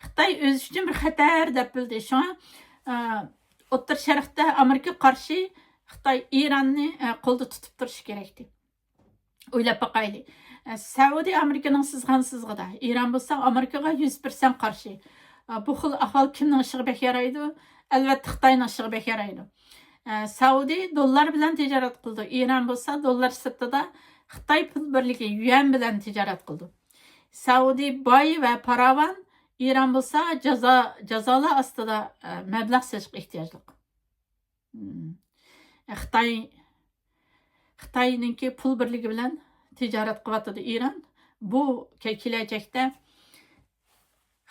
خىتاي ئۆزى ئۈچۈن بىر خەتەر دەپ بىلدى. شۇڭا، ئە، ئوتتۇرا شەرقتە ئامېرىكىغا قارشى خىتاي ئىراننى، ئە، قولدا تۇتۇپ تۇرۇشى كېرەكتى. ئويلاپ باقايلى. ئە، سەئۇدى ئامېرىكىنىڭ سىزغان سىزىقىدا، ئىران بولسا ئامېرىكىغا يۈز پىرسەنت قارشى. ئە، بۇ خىل ئەھۋال كىمنىڭ ئىشىغا بەك يارايدۇ؟ ئەلۋەتتە، خىتاينىڭ ئىشىغا بەك يارايدۇ. ئە، سەئۇدى دوللار بىلەن تىجارەت قىلىدۇ. ئىران بولسا دوللار سىرتىدا خىتاي پۇل بىرلىكى يۈەن بىلەن تىجارەت قىلىدۇ. سەئۇدى باي ۋە پاراۋان، ئىران بولسا جازا، جازالار ئاستىدا، ئە، مەبلەغ سېلىشقا ئېھتىياجلىق. مم. خىتاي، خىتاينىڭكى پۇل بىرلىكى بىلەن تىجارەت قىلىۋاتىدۇ ئىران. بۇ كە-، كېلەچەكتە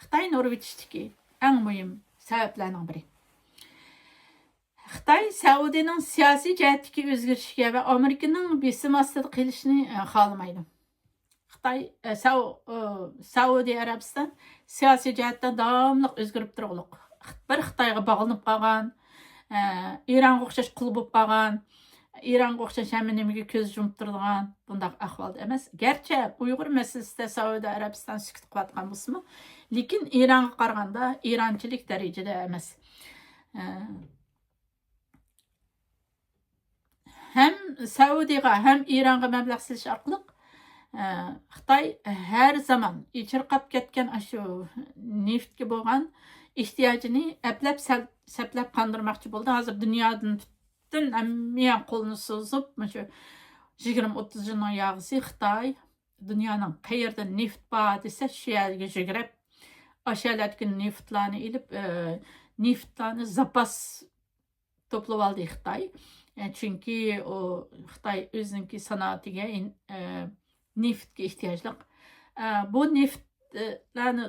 خىتاينى ئۇرۇۋېتىشتىكى ئەڭ مۇھىم سەۋەبلەرنىڭ بىرى. خىتاي سەئۇدىنىڭ سىياسىي جەھەتتىكى ئۆزگىرىشىگە ۋە ئامېرىكىنىڭ بېسىم ئاستىدا قېلىشىنى، ئە، خالىمايدۇ. خىتاي، ئە، سەئۇ-، ئە، سەئۇدى ئەرەبىستان سىياسىي جەھەتتە داۋاملىق ئۆزگىرىپ تۇرغۇلۇق. بىر خىتايغا باغلىنىپ قالغان، ئە، ئىرانغا ئوخشاش قۇل بولۇپ قالغان، ئىرانغا ئوخشاش ھەممە نېمىگە كۆز يۇمۇپ تۇرىدىغان بۇنداق ئەھۋالدا ئەمەس. گەرچە ئۇيغۇر مەسىلىسىدە سەئۇدى ئەرەبىستان سۈكۈت قىلىۋاتقان بولسىمۇ، لېكىن ئىرانغا قارىغاندا ئىرانچىلىك دەرىجىدە ئەمەس. ئە، ھەم سەئۇدىغا، ھەم ئىرانغا مەبلەغ سېلىش ئارقىلىق، ئە، خىتاي ھەر زامان ئېچىرقاپ كەتكەن ئاشۇ نېفتكە بولغان ئېھتىياجىنى ئەپلەپ سەل-، سەپلەپ قاندۇرماقچى بولدى. ھازىر دۇنيادىن پۈتۈن ھەممە يان قولىنى سوزۇپ، مۇشۇ يىگىرمە ئوتتۇز يىلنىڭ ياغىسى خىتاي دۇنيانىڭ قەيەردە نېفىت بار دېسە، شۇ يەرگە يۈگۈرۈپ، ئاشۇ يەرلەردىكى نېفىتلارنى ئېلىپ، ئە، نېفىتلارنى زاپاس توپلىۋالدى خىتاي. ئە، چۈنكى ئۇ خىتاي ئۆزىنىڭكى سانائىتىگە ئىن-، ئە، نېفىتكە ئېھتىياجلىق. ئە، بۇ نېفىتلارنى،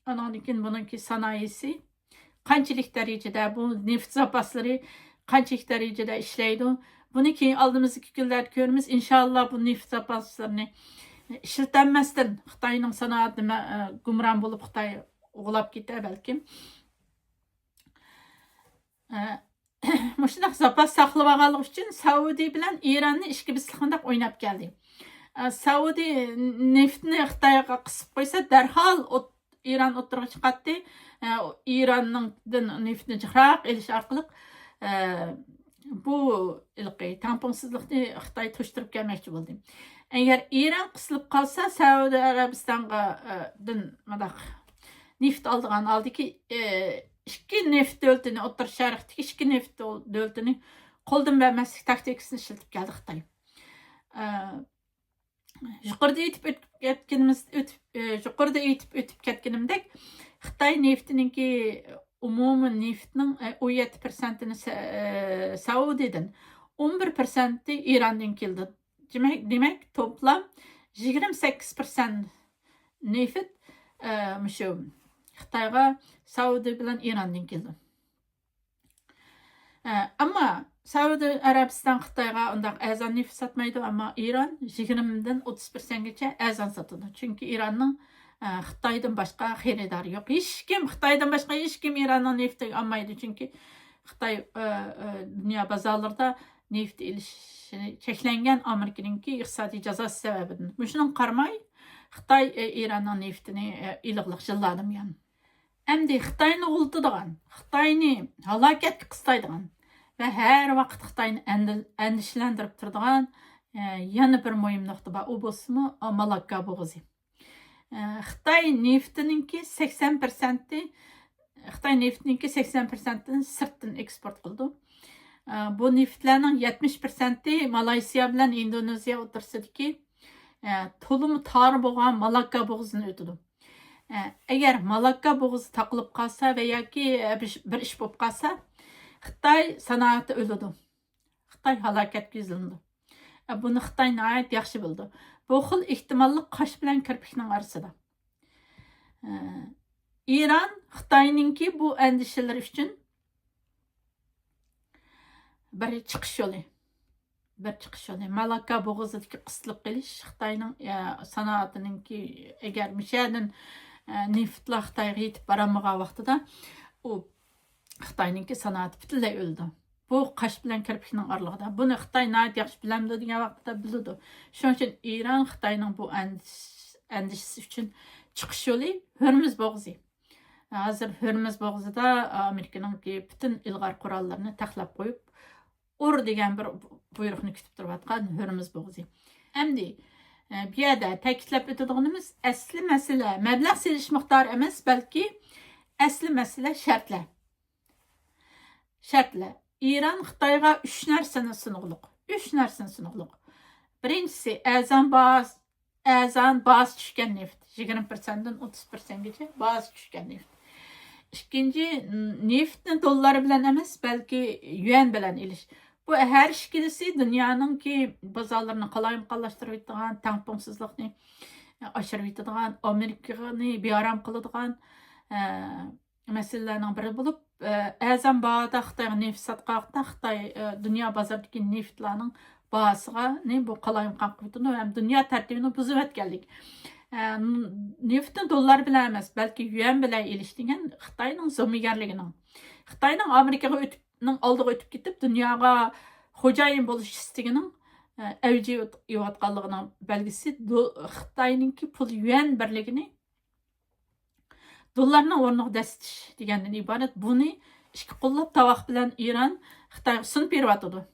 ئانىڭدىن كېيىن بۇنىڭكى سانائىسى قانچىلىك دەرىجىدە، بۇ نېفىت زاپاسلىرى قانچىلىك دەرىجىدە ئىشلەيدۇ؟ بۇنى كېيىن ئالدىمىزدىكى كۈنلەردە كۆرىمىز. ئىنشاللا بۇ نېفىت زاپاسلىرىنى ئىشلىتەلمەستىن خىتاينىڭ سانائىتى مە-، ئە، گۇمران بولۇپ خىتاي ئوغلاپ كېتەر بەلكىم. ئە، مۇشۇنداق زاپاس ساقلىۋالغانلىقى ئۈچۈن سەئۇدى بىلەن ئىراننى ئىككى بىسلىق مۇنداق ئويناپ كەلدى. ئە، سەئۇدى نېفىتنى خىتايغا قىسىپ قويسا، دەرھال ئوت-، ئىران ئوتتۇرىغا چىقاتتى. ئە، ئىراننىڭدىن نېفىتنى جىقراق ئېلىش ئارقىلىق، ئە، بۇ ھېلىقى تەڭپۇڭسىزلىقنى خىتاي توشتۇرۇپ كەلمەكچى بولدى. ئەگەر ئىران قىسىلىپ قالسا، سەئۇدى ئەرەبىستانغا، ئە، دىن مۇنداق نېفىت ئالىدىغان ھالدىكى، ئە، ئىككى نېفىت دۆلىتىنى، ئوتتۇرا شەرقتىكى ئىككى نېفىت دۆل-، دۆلىتىنى قولدىن بەرمەسلىك تاكتىكىسىنى ئىشلىتىپ كەلدى خىتاي. ئە، يۇقىرىدا ئېيتىپ ئۆتۈپ كەتكىنىمىز، ئۆتۈپ، ئە، يۇقىرىدا ئېيتىپ ئۆتۈپ كەتكىنىمدەك، خىتاي نېفىتىنىڭكى، ئومۇمىي نېفىتنىڭ، ئە، ئون يەتتە پىرسەنتىنى سە-، ئە، سەئۇدىدىن، ئون بىر پىرسەنتى ئىراندىن كېلىدۇ. دېمەك، دېمەك، توپلام يىگىرمە سەككىز پىرسەنت نېفىت، ئە، مۇشۇ خىتايغا سەئۇدى بىلەن ئىراندىن كېلىدۇ. ئە، ئەمما سەئۇدى ئەرەبىستان خىتايغا ئۇنداق ئەرزان نېفىت ساتمايدۇ، ئەمما ئىران يىگىرمىدىن ئوتتۇز پىرسەنتكىچە ئەرزان ساتىدۇ. چۈنكى ئىراننىڭ، ئە، خىتايدىن باشقا خېرىدارى يوق. ھېچكىم، خىتايدىن باشقا ھېچكىم ئىراننىڭ نېفىتىگە ئالمايدۇ. چۈنكى خىتاي، ئە، ئە، دۇنيا بازارلىرىدا نېفىت ئېلىشى چەكلەنگەن ئامېرىكىنىڭكى ئىقتىسادىي جازاسى سەۋەبىدىن. مۇشۇنىڭغا قارىماي، خىتاي، ئە، ئىراننىڭ نېفىتىنى، ئە، ئېلىغلىق يىللاردىن بۇيان. ئەمدى خىتاينى غۇلىتىدىغان، خىتاينى ھالاكەتكە قىستايدىغان ۋە ھەر ۋاقىت خىتاينى ئەندىل-، ئەندىشىلەندۈرۈپ تۇرىدىغان، ئە، يەنە بىر مۇھىم نۇقتا بار. ئۇ بولسىمۇ، ئە، مالاككا بوغۇزى. ئە، خىتاي نېفىتىنىڭكى سەكسەن پىرسەنتى، خىتاي نېفىتىنىڭكى سەكسەن پىرسەنتىنى سىرتتىن ئېكسپورت قىلىدۇ. ئە، بۇ نېفىتلەرنىڭ يەتمىش پىرسەنتى مالايسىيا بىلەن ئىندونېزىيە ئوتتۇرىسىدىكى، ئە، تولىمۇ تار بولغان مالاككا بوغۇزىدىن ئۆتىدۇ. ئە، ئەگەر مالاككا بوغۇزى تاقىلىپ قالسا ۋە ياكى، ئە، بىر، بىر ئىش بولۇپ قالسا، خىتاي سانائىتى ئۆلىدۇ. خىتاي ھالاكەتكە يۈزلىنىدۇ. ئە، بۇنى خىتاي ناھايىتى ياخشى بىلىدۇ. بۇ خىل ئېھتىماللىق قاش بىلەن كىرپىكنىڭ ئارىسىدا. ئە، ئىران خىتاينىڭكى بۇ ئەندىشىلىرى ئۈچۈن بىر چىقىش يولى. بىر چىقىش يولى. مالاككا بوغۇزىدىكى قىسىلىپ قېلىش خىتاينىڭ، ئە، سانائىتىنىڭكى، ئەگەر مۇشۇ يەردىن، ئە، نېفىتلار خىتايغا يېتىپ بارالمىغان ۋاقتىدا، ئۇ خىتاينىڭكى سانائىتى پۈتۈنلەي ئۆلىدۇ. بۇ قاش بىلەن كىرپىكنىڭ ئارىلىقىدا. بۇنى خىتاي ناھايىتى ياخشى بىلەمدۇ دېگەن ۋاقتىدا بىلىدۇ. شۇنىڭ ئۈچۈن ئىران خىتاينىڭ بۇ ئەندىش-، ئەندىشىسى ئۈچۈن چىقىش يولى ھۆرمۇز بوغۇزى. ھازىر ھۆرمۇز بوغۇزىدا ئامېرىكىنىڭكى پۈتۈن ئىلغار قوراللىرىنى تەقلەپ قويۇپ، ئۇر دېگەن بىر بۇيرۇقنى كۈتۈپ تۇرۇۋاتقان ھۆرمۇز بوغۇزى. ئەمدى، ئە، بۇ يەردە تەكىتلەپ ئۆتىدىغىنىمىز، ئەسلى مەسىلە مەبلەغ سېلىش مىقدارى ئەمەس، بەلكى ئەسلى مەسىلە شەرتلەر. شەرتلەر. ئىران خىتايغا ئۈچ نەرسىنى سۇنغۇلۇق. ئۈچ نەرسىنى سۇنغۇلۇق. بىرىنچىسى، ئەرزان باھا، ئەرزان باھاسى چۈشكەن نېفىت. يىگىرمە پىرسەنتتىن ئوتتۇز پىرسەنتكىچە باھاسى چۈشكەن نېفىت. ئىككىنچى، نېفىتنى دوللار بىلەن ئەمەس، بەلكى يۈەن بىلەن ئېلىش. بۇ ھەر ئىككىلىسى دۇنيانىڭكى بازارلىرىنى قالايمىقانلاشتۇرۇۋېتىدىغان، تەڭپۇڭسىزلىقنى، ئاشۇرۇۋېتىدىغان، ئامېرىكىنى بىئارام قىلىدىغان، ئە، مەسىلىلەرنىڭ بىرى بولۇپ، ئە، ئەرزان باھادا خىتايغا نېفىت ساتقان ۋاقىتتا خىتاي، ئە، دۇنيا بازىرىدىكى نېفىتلارنىڭ باھاسىغا نى بۇ قالايمىقان قىلىۋېتىدۇ ھەم دۇنيا تەرتىپىنى بۇزۇۋەتكەنلىك. ئە، نېفىتنى دوللار بىلەن ئەمەس، بەلكى يۈەن بىلەن ئېلىش دېگەن خىتاينىڭ زومىگەرلىكىنىڭ، خىتاينىڭ ئامېرىكىغا ئۆتۈپ، نىڭ ئالدىغا ئۆتۈپ كېتىپ، دۇنياغا خوجايىن بولۇش ئىستىكىنىڭ، ئە، ئەۋج ئېلىۋاتقانلىقىنىڭ بەلگىسى دو-، خىتاينىڭكى پۇل يۈەن بىرلىكىنى دوللارنىڭ ئورنىغا دەسسىتىش دېگەندىن ئىبارەت. بۇنى ئىككى قوللاپ تاۋاق بىلەن ئىران خىتايغا سۇنۇپ بېرىۋاتىدۇ.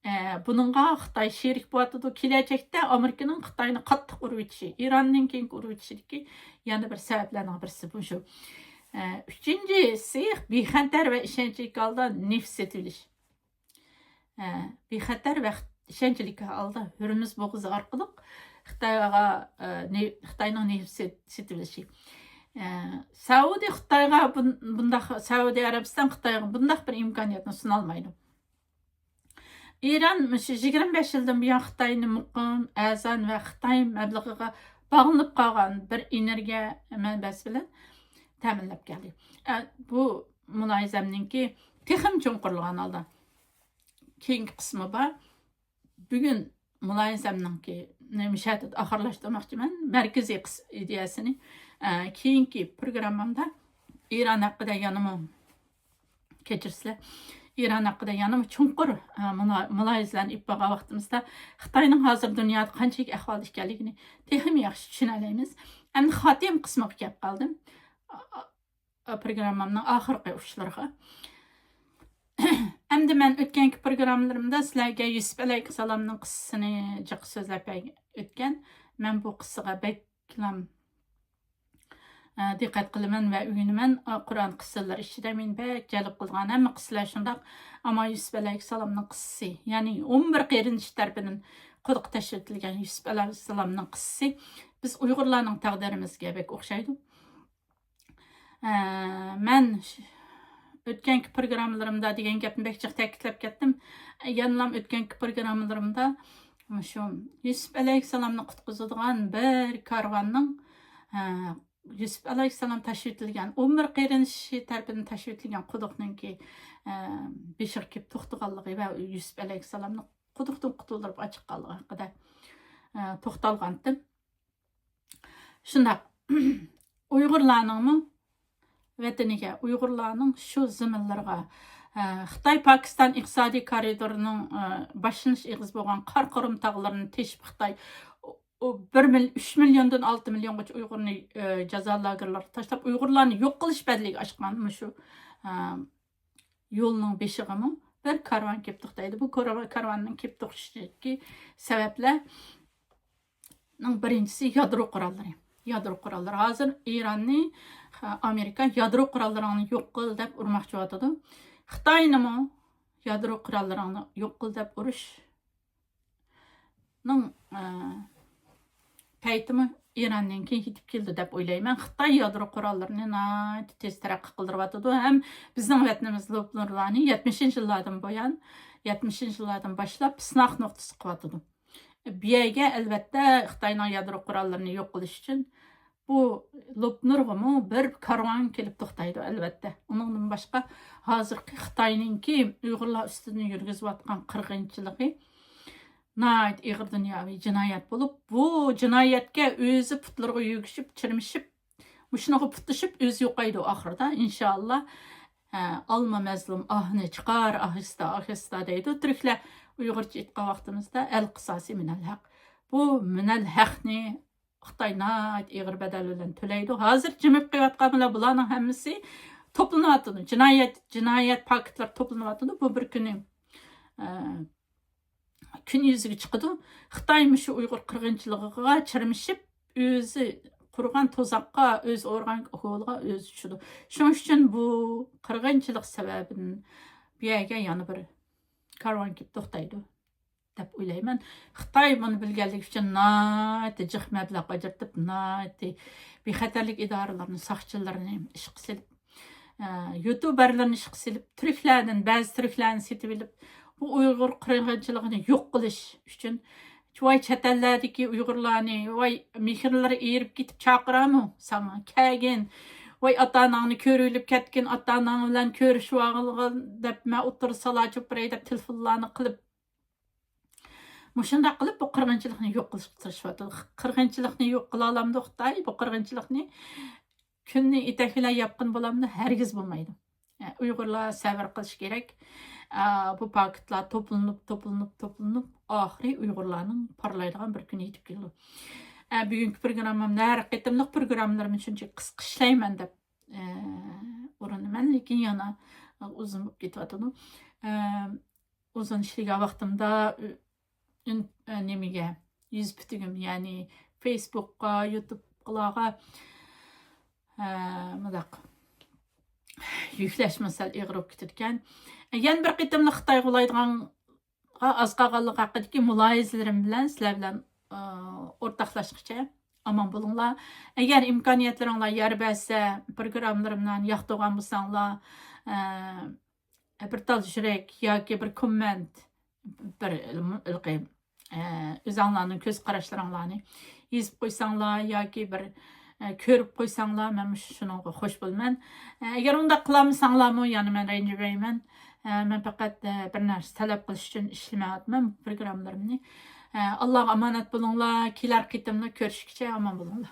ئە، بۇنىڭغا خىتاي شېرىك بولۇۋاتىدۇ. كېلەچەكتە ئامېرىكىنىڭ خىتاينى قاتتىق ئۇرۇۋېتىشى، ئىراننىڭ كېيىنكى ئۇرۇۋېتىشىدىكى يەنە بىر سەۋەبلەرنىڭ بىرسى بۇ شۇ. ئە، ئۈچىنچىسى، بىخەتەر ۋە ئىشەنچلىك ھالدا نېفىت سېتىۋېلىش. ئە، بىخەتەر ۋە ئىشەنچلىك ھالدا ھۆرمۇز بوغۇزى ئارقىلىق خىتايغا، ئە، نې-، خىتاينىڭ نېفىت سېت-، سېتىۋېلىشى. ئە، سەئۇدى خىتايغا بۇن-، بۇنداق، سەئۇدى ئەرەبىستان خىتايغا بۇنداق بىر ئىمكانىيەتنى سۇنالمايدۇ. ئىران مۇشۇ يىگىرمە بەش يىلدىن بۇيان خىتاينى مۇقىم، ئەرزان ۋە خىتاي مەبلىغىغا باغلىنىپ قالغان بىر ئېنېرگىيە مەنبەسى بىلەن تەمىنلەپ كەلدى. ئە، بۇ مۇلاھىزەمنىڭكى تېخىمۇ چوڭقۇرلىغان ھالدا كېيىنكى قىسمى بار. بۈگۈن مۇلاھىزەمنىڭكى مۇشۇ يەردە ئاخىرلاشتۇرماقچىمەن. مەركىزىي قىس-، ئىدىيەسىنى، ئە، كېيىنكى پروگراممامدا ئىران ھەققىدە يەنىمۇ، كەچۈرسىلەر، ئىران ھەققىدە يەنىمۇ چوڭقۇر، ئە، مۇلا-، مۇلاھىزىلەرنى ئېلىپ بارغان ۋاقتىمىزدا خىتاينىڭ ھازىر دۇنيادا قانچىلىك ئەھۋالدا ئىكەنلىكىنى تېخىمۇ ياخشى چۈشىنەلەيمىز. ئەمدى خاتىمە قىسمىغا كەپ قالدىم. ئا-، ئا-، پروگراممامنىڭ ئاخىرقى ئۇچلىرىغا. ئەمدى مەن ئۆتكەنكى پروگراممىلىرىمدا سىلەرگە يۈسۈپ ئەلەيھىسسالامنىڭ قىسسىسىنى جىق سۆزلەپ ئۆتكەن. مەن بۇ قىسسىغا بەكلا، ئە، دىققەت قىلىمەن ۋە ئۆگىنىمەن. ئا، قۇرئان قىسسىلىرى ئىچىدە مېنى بەك جەلپ قىلىدىغان ھەممە قىسسىلەر شۇنداق. ئەمما يۈسۈپ ئەلەيھىسسالامنىڭ قىسسىسى، يەنى ئون بىر قېرىندىشى تەرىپىدىن قۇدۇققا تەشۋىق ئېتىلگەن يۈسۈپ ئەلەيھىسسالامنىڭ قىسسىسى بىز ئۇيغۇرلارنىڭ تەقدىرىمىزگە بەك ئوخشايدۇ. ئە، مەن ش-، ئۆتكەنكى پروگراممىلىرىمدا دېگەن گەپنى بەك جىق تەكىتلەپ كەتتىم. يەنىلام ئۆتكەنكى پروگراممىلىرىمدا مۇشۇ يۈسۈپ ئەلەيھىسسالامنى قۇتقۇزىدىغان بىر كارۋاننىڭ، ئە، يۈسۈپ ئەلەيھىسسالام تاشلىۋېتىلگەن، ئون بىر قېرىندىشى تەرىپىدىن تاشلىۋېتىلگەن قۇدۇقنىڭكى، ئە، بېشىغا كېلىپ توختىغانلىقى ۋە يۈسۈپ ئەلەيھىسسالامنى قۇدۇقتىن قۇتۇلدۇرۇپ ئاچىققانلىقى ھەققىدە، ئە، توختالغانتىم. شۇنداق، ئۇيغۇرلارنىڭمۇ ۋەتىنىگە، ئۇيغۇرلارنىڭ شۇ زېمىنلىرىغا، ئە، خىتاي پاكىستان ئىقتىسادىي كارىدورىنىڭ، ئە، باشلىنىش ئېغىزى بولغان قاراقۇرۇم تاغلىرىنى تېشىپ خىتاي، ئۇ، ئۇ بىر مىل-، ئۈچ مىليوندىن ئالتە مىليونغىچە ئۇيغۇرنى، ئە، جازا لاگېرلىرىغا تاشلاپ، ئۇيغۇرلارنى يوق قىلىش بەدىلىگە ئاچقان مۇشۇ، ئە، يولنىڭ بېشىغىمۇ بىر كارۋان كېلىپ توختايدۇ. بۇ كارۋا-، كارۋاننىڭ كېلىپ توختىشىدىكى سەۋەبلەرنىڭ بىرىنچىسى يادرو قوراللىرى. يادرو قوراللىرى. ھازىر ئىراننى، ئامېرىكا يادرو قوراللىرىڭنى يوق قىل دەپ ئۇرماقچى بولۇۋاتىدۇ. خىتاينىمۇ يادرو قوراللىرىڭنى يوق قىل دەپ ئۇرۇش نىڭ، ئە، پەيتىمۇ ئىراننىڭكى يېتىپ كېلىدۇ دەپ ئويلايمەن. خىتاي يادرو قوراللىرىنى ناھايىتى تېز تەرەققىي قىلدۇرۇۋاتىدۇ ھەم بىزنىڭ ۋەتىنىمىز لوپنۇرلارنى يەتمىشىنچى يىللاردىن بۇيان، يەتمىشىنچى يىللاردىن باشلاپ سىناق نۇقتىسى قىلىۋاتىدۇ. بۇ يەرگە، ئەلۋەتتە، خىتاينىڭ يادرو قوراللىرىنى يوق قىلىش ئۈچۈن بۇ لوپنۇرغىمۇ بىر كارۋان كېلىپ توختايدۇ، ئەلۋەتتە. ئۇنىڭدىن باشقا، ھازىرقى خىتاينىڭكى ئۇيغۇرلار ئۈستىدىن يۈرگۈزۈۋاتقان قىرغىنچىلىقى ناھايىتى ئېغىر دۇنياۋى جىنايەت بولۇپ، بۇ جىنايەتكە ئۆزى پۇتلىرىغا يۈگۈشۈپ، چىرمىشىپ، مۇشۇنىڭغا پۇتلىشىپ، ئۆزى يوقايدۇ ئاخىرىدا، ئىنشائاللا. ئە، ئالما مەزلۇم ئاھنى چىقار ئاھىستا، ئاھىستا دەيدۇ. تۈركلەر ئۇيغۇرچە ئېيتقان ۋاقتىمىزدا ئەل قىساسى مىنەل ھەق. بۇ مىنەل ھەقنى خىتاي ناھايىتى ئېغىر بەدەل بىلەن تۆلەيدۇ. ھازىر جىمىپ قېلىۋاتقان بىلەن بۇلارنىڭ ھەممىسى توپلىنىۋاتىدۇ. جىنايەت، جىنايەت پاكىتلىرى توپلىنىۋاتىدۇ. بۇ بىر كۈنى، ئە، كۈن يۈزىگە چىقىدۇ. خىتاي مۇشۇ ئۇيغۇر قىرغىنچىلىقىغا چىرمىشىپ، ئۆزى قۇرغان تۇزاققا، ئۆزى ئورغان ھولىغا ئۆزى چۈشىدۇ. شۇنىڭ ئۈچۈن بۇ قىرغىنچىلىق سەۋەبىدىن بۇ يەرگە يەنە بىر كارۋان كېلىپ توختايدۇ دەپ ئويلايمەن. خىتاي بۇنى بىلگەنلىكى ئۈچۈن ناھايىتى جىق مەبلەغ ئاجرىتىپ، ناھايىتى بىخەتەرلىك ئىدارىلىرىنى، ساقچىلىرىنى ئىشقا سېلىپ، ئە، يۇتۇبېرلىرىنى ئىشقا سېلىپ، تۈركلەردىن، بەزى تۈركلەرنى سېتىۋېلىپ، بۇ ئۇيغۇر قىرغىنچىلىقىنى يوق قىلىش ئۈچۈن ۋاي چەت ئەللەردىكى ئۇيغۇرلارنى، ۋاي مېھىرلىرى ئېرىپ كېتىپ چاقىرامۇ ساڭا، كەلگىن، ۋاي ئاتا ئاناڭنى كۆرۈۋېلىپ كەتكىن، ئاتا ئاناڭ بىلەن كۆرۈشۈۋالغىن دەپ، مەن ئوتتۇرا سالا چوپۇراي دەپ تېلېفونلارنى قىلىپ، مۇشۇنداق قىلىپ بۇ قىرغىنچىلىقنى يوق قىلىشقا تىرىشىۋاتىدۇ. قىرغىنچىلىقنى يوق قىلالامدۇ خىتاي؟ بۇ قىرغىنچىلىقنى كۈننى يېتەكلەر ياپقىن بولامدۇ؟ ھەرگىز بولمايدۇ. ئۇيغۇرلار سەۋر قىلىش كېرەك. بۇ پاكىتلار توپلىنىپ، توپلىنىپ، توپلىنىپ، ئاخىرى ئۇيغۇرلارنىڭ پارلايدىغان بىر كۈنى يېتىپ كېلىدۇ. بۈگۈنكى پروگراممامدا ھەر قېتىملىق پروگراممىلىرىمنى شۇنچە قىسقا ئىشلەيمەن دەپ ئۇرۇنىمەن، لېكىن يەنە ئۇزۇن بولۇپ كېتىۋاتىدۇ. ئۇزۇن ئىشلىگەن ۋاقتىمدا ئۈ-، ئۈن-، ئە، نېمىگە، يۈز پۈتۈگۈم، يەنى فېيسبۇكقا، يۇتۇبقىلارغا، ئە، مۇنداق يۈكلەشمۇ سەل ئېغىر بولۇپ كېتىدىكەن. يەنە بىر قېتىملىق خىتايغا ئۇلايدىغانغا ئاز قالغانلىقى ھەققىدىكى مۇلاھىزىلىرىم بىلەن سىلەر بىلەن، ئە، ئورتاقلاشقىچە ئامان بولۇڭلار. ئەگەر ئىمكانىيەتلىرىڭلار يار بەرسە، پروگراممىلىرىمنى ياقتۇرغان بولساڭلار، ئە، بىر تال يۈرەك ياكى بىر كوممېنت، بىر ھېلىقى، ئە، ئۆزەڭلارنىڭ كۆز قاراشلىرىڭلارنى يېزىپ قويساڭلار ياكى بىر، ئە، كۆرۈپ قويساڭلار، مەن مۇشۇ شۇنىڭغا خوش بولىمەن. ئە، ئەگەر ئۇنداق قىلالمىساڭلارمۇ، يەنە مەن رەنجىمەيمەن. ئە، مەن پەقەت، ئە، بىر نەرسە تەلەپ قىلىش ئۈچۈن ئىشلىمەيۋاتىمەن بۇ پروگراممىلىرىمنى. ئە، ئاللاغا ئامانەت بولۇڭلار. كېلەر قېتىملىق كۆرۈشكىچە ئامان بولۇڭلار.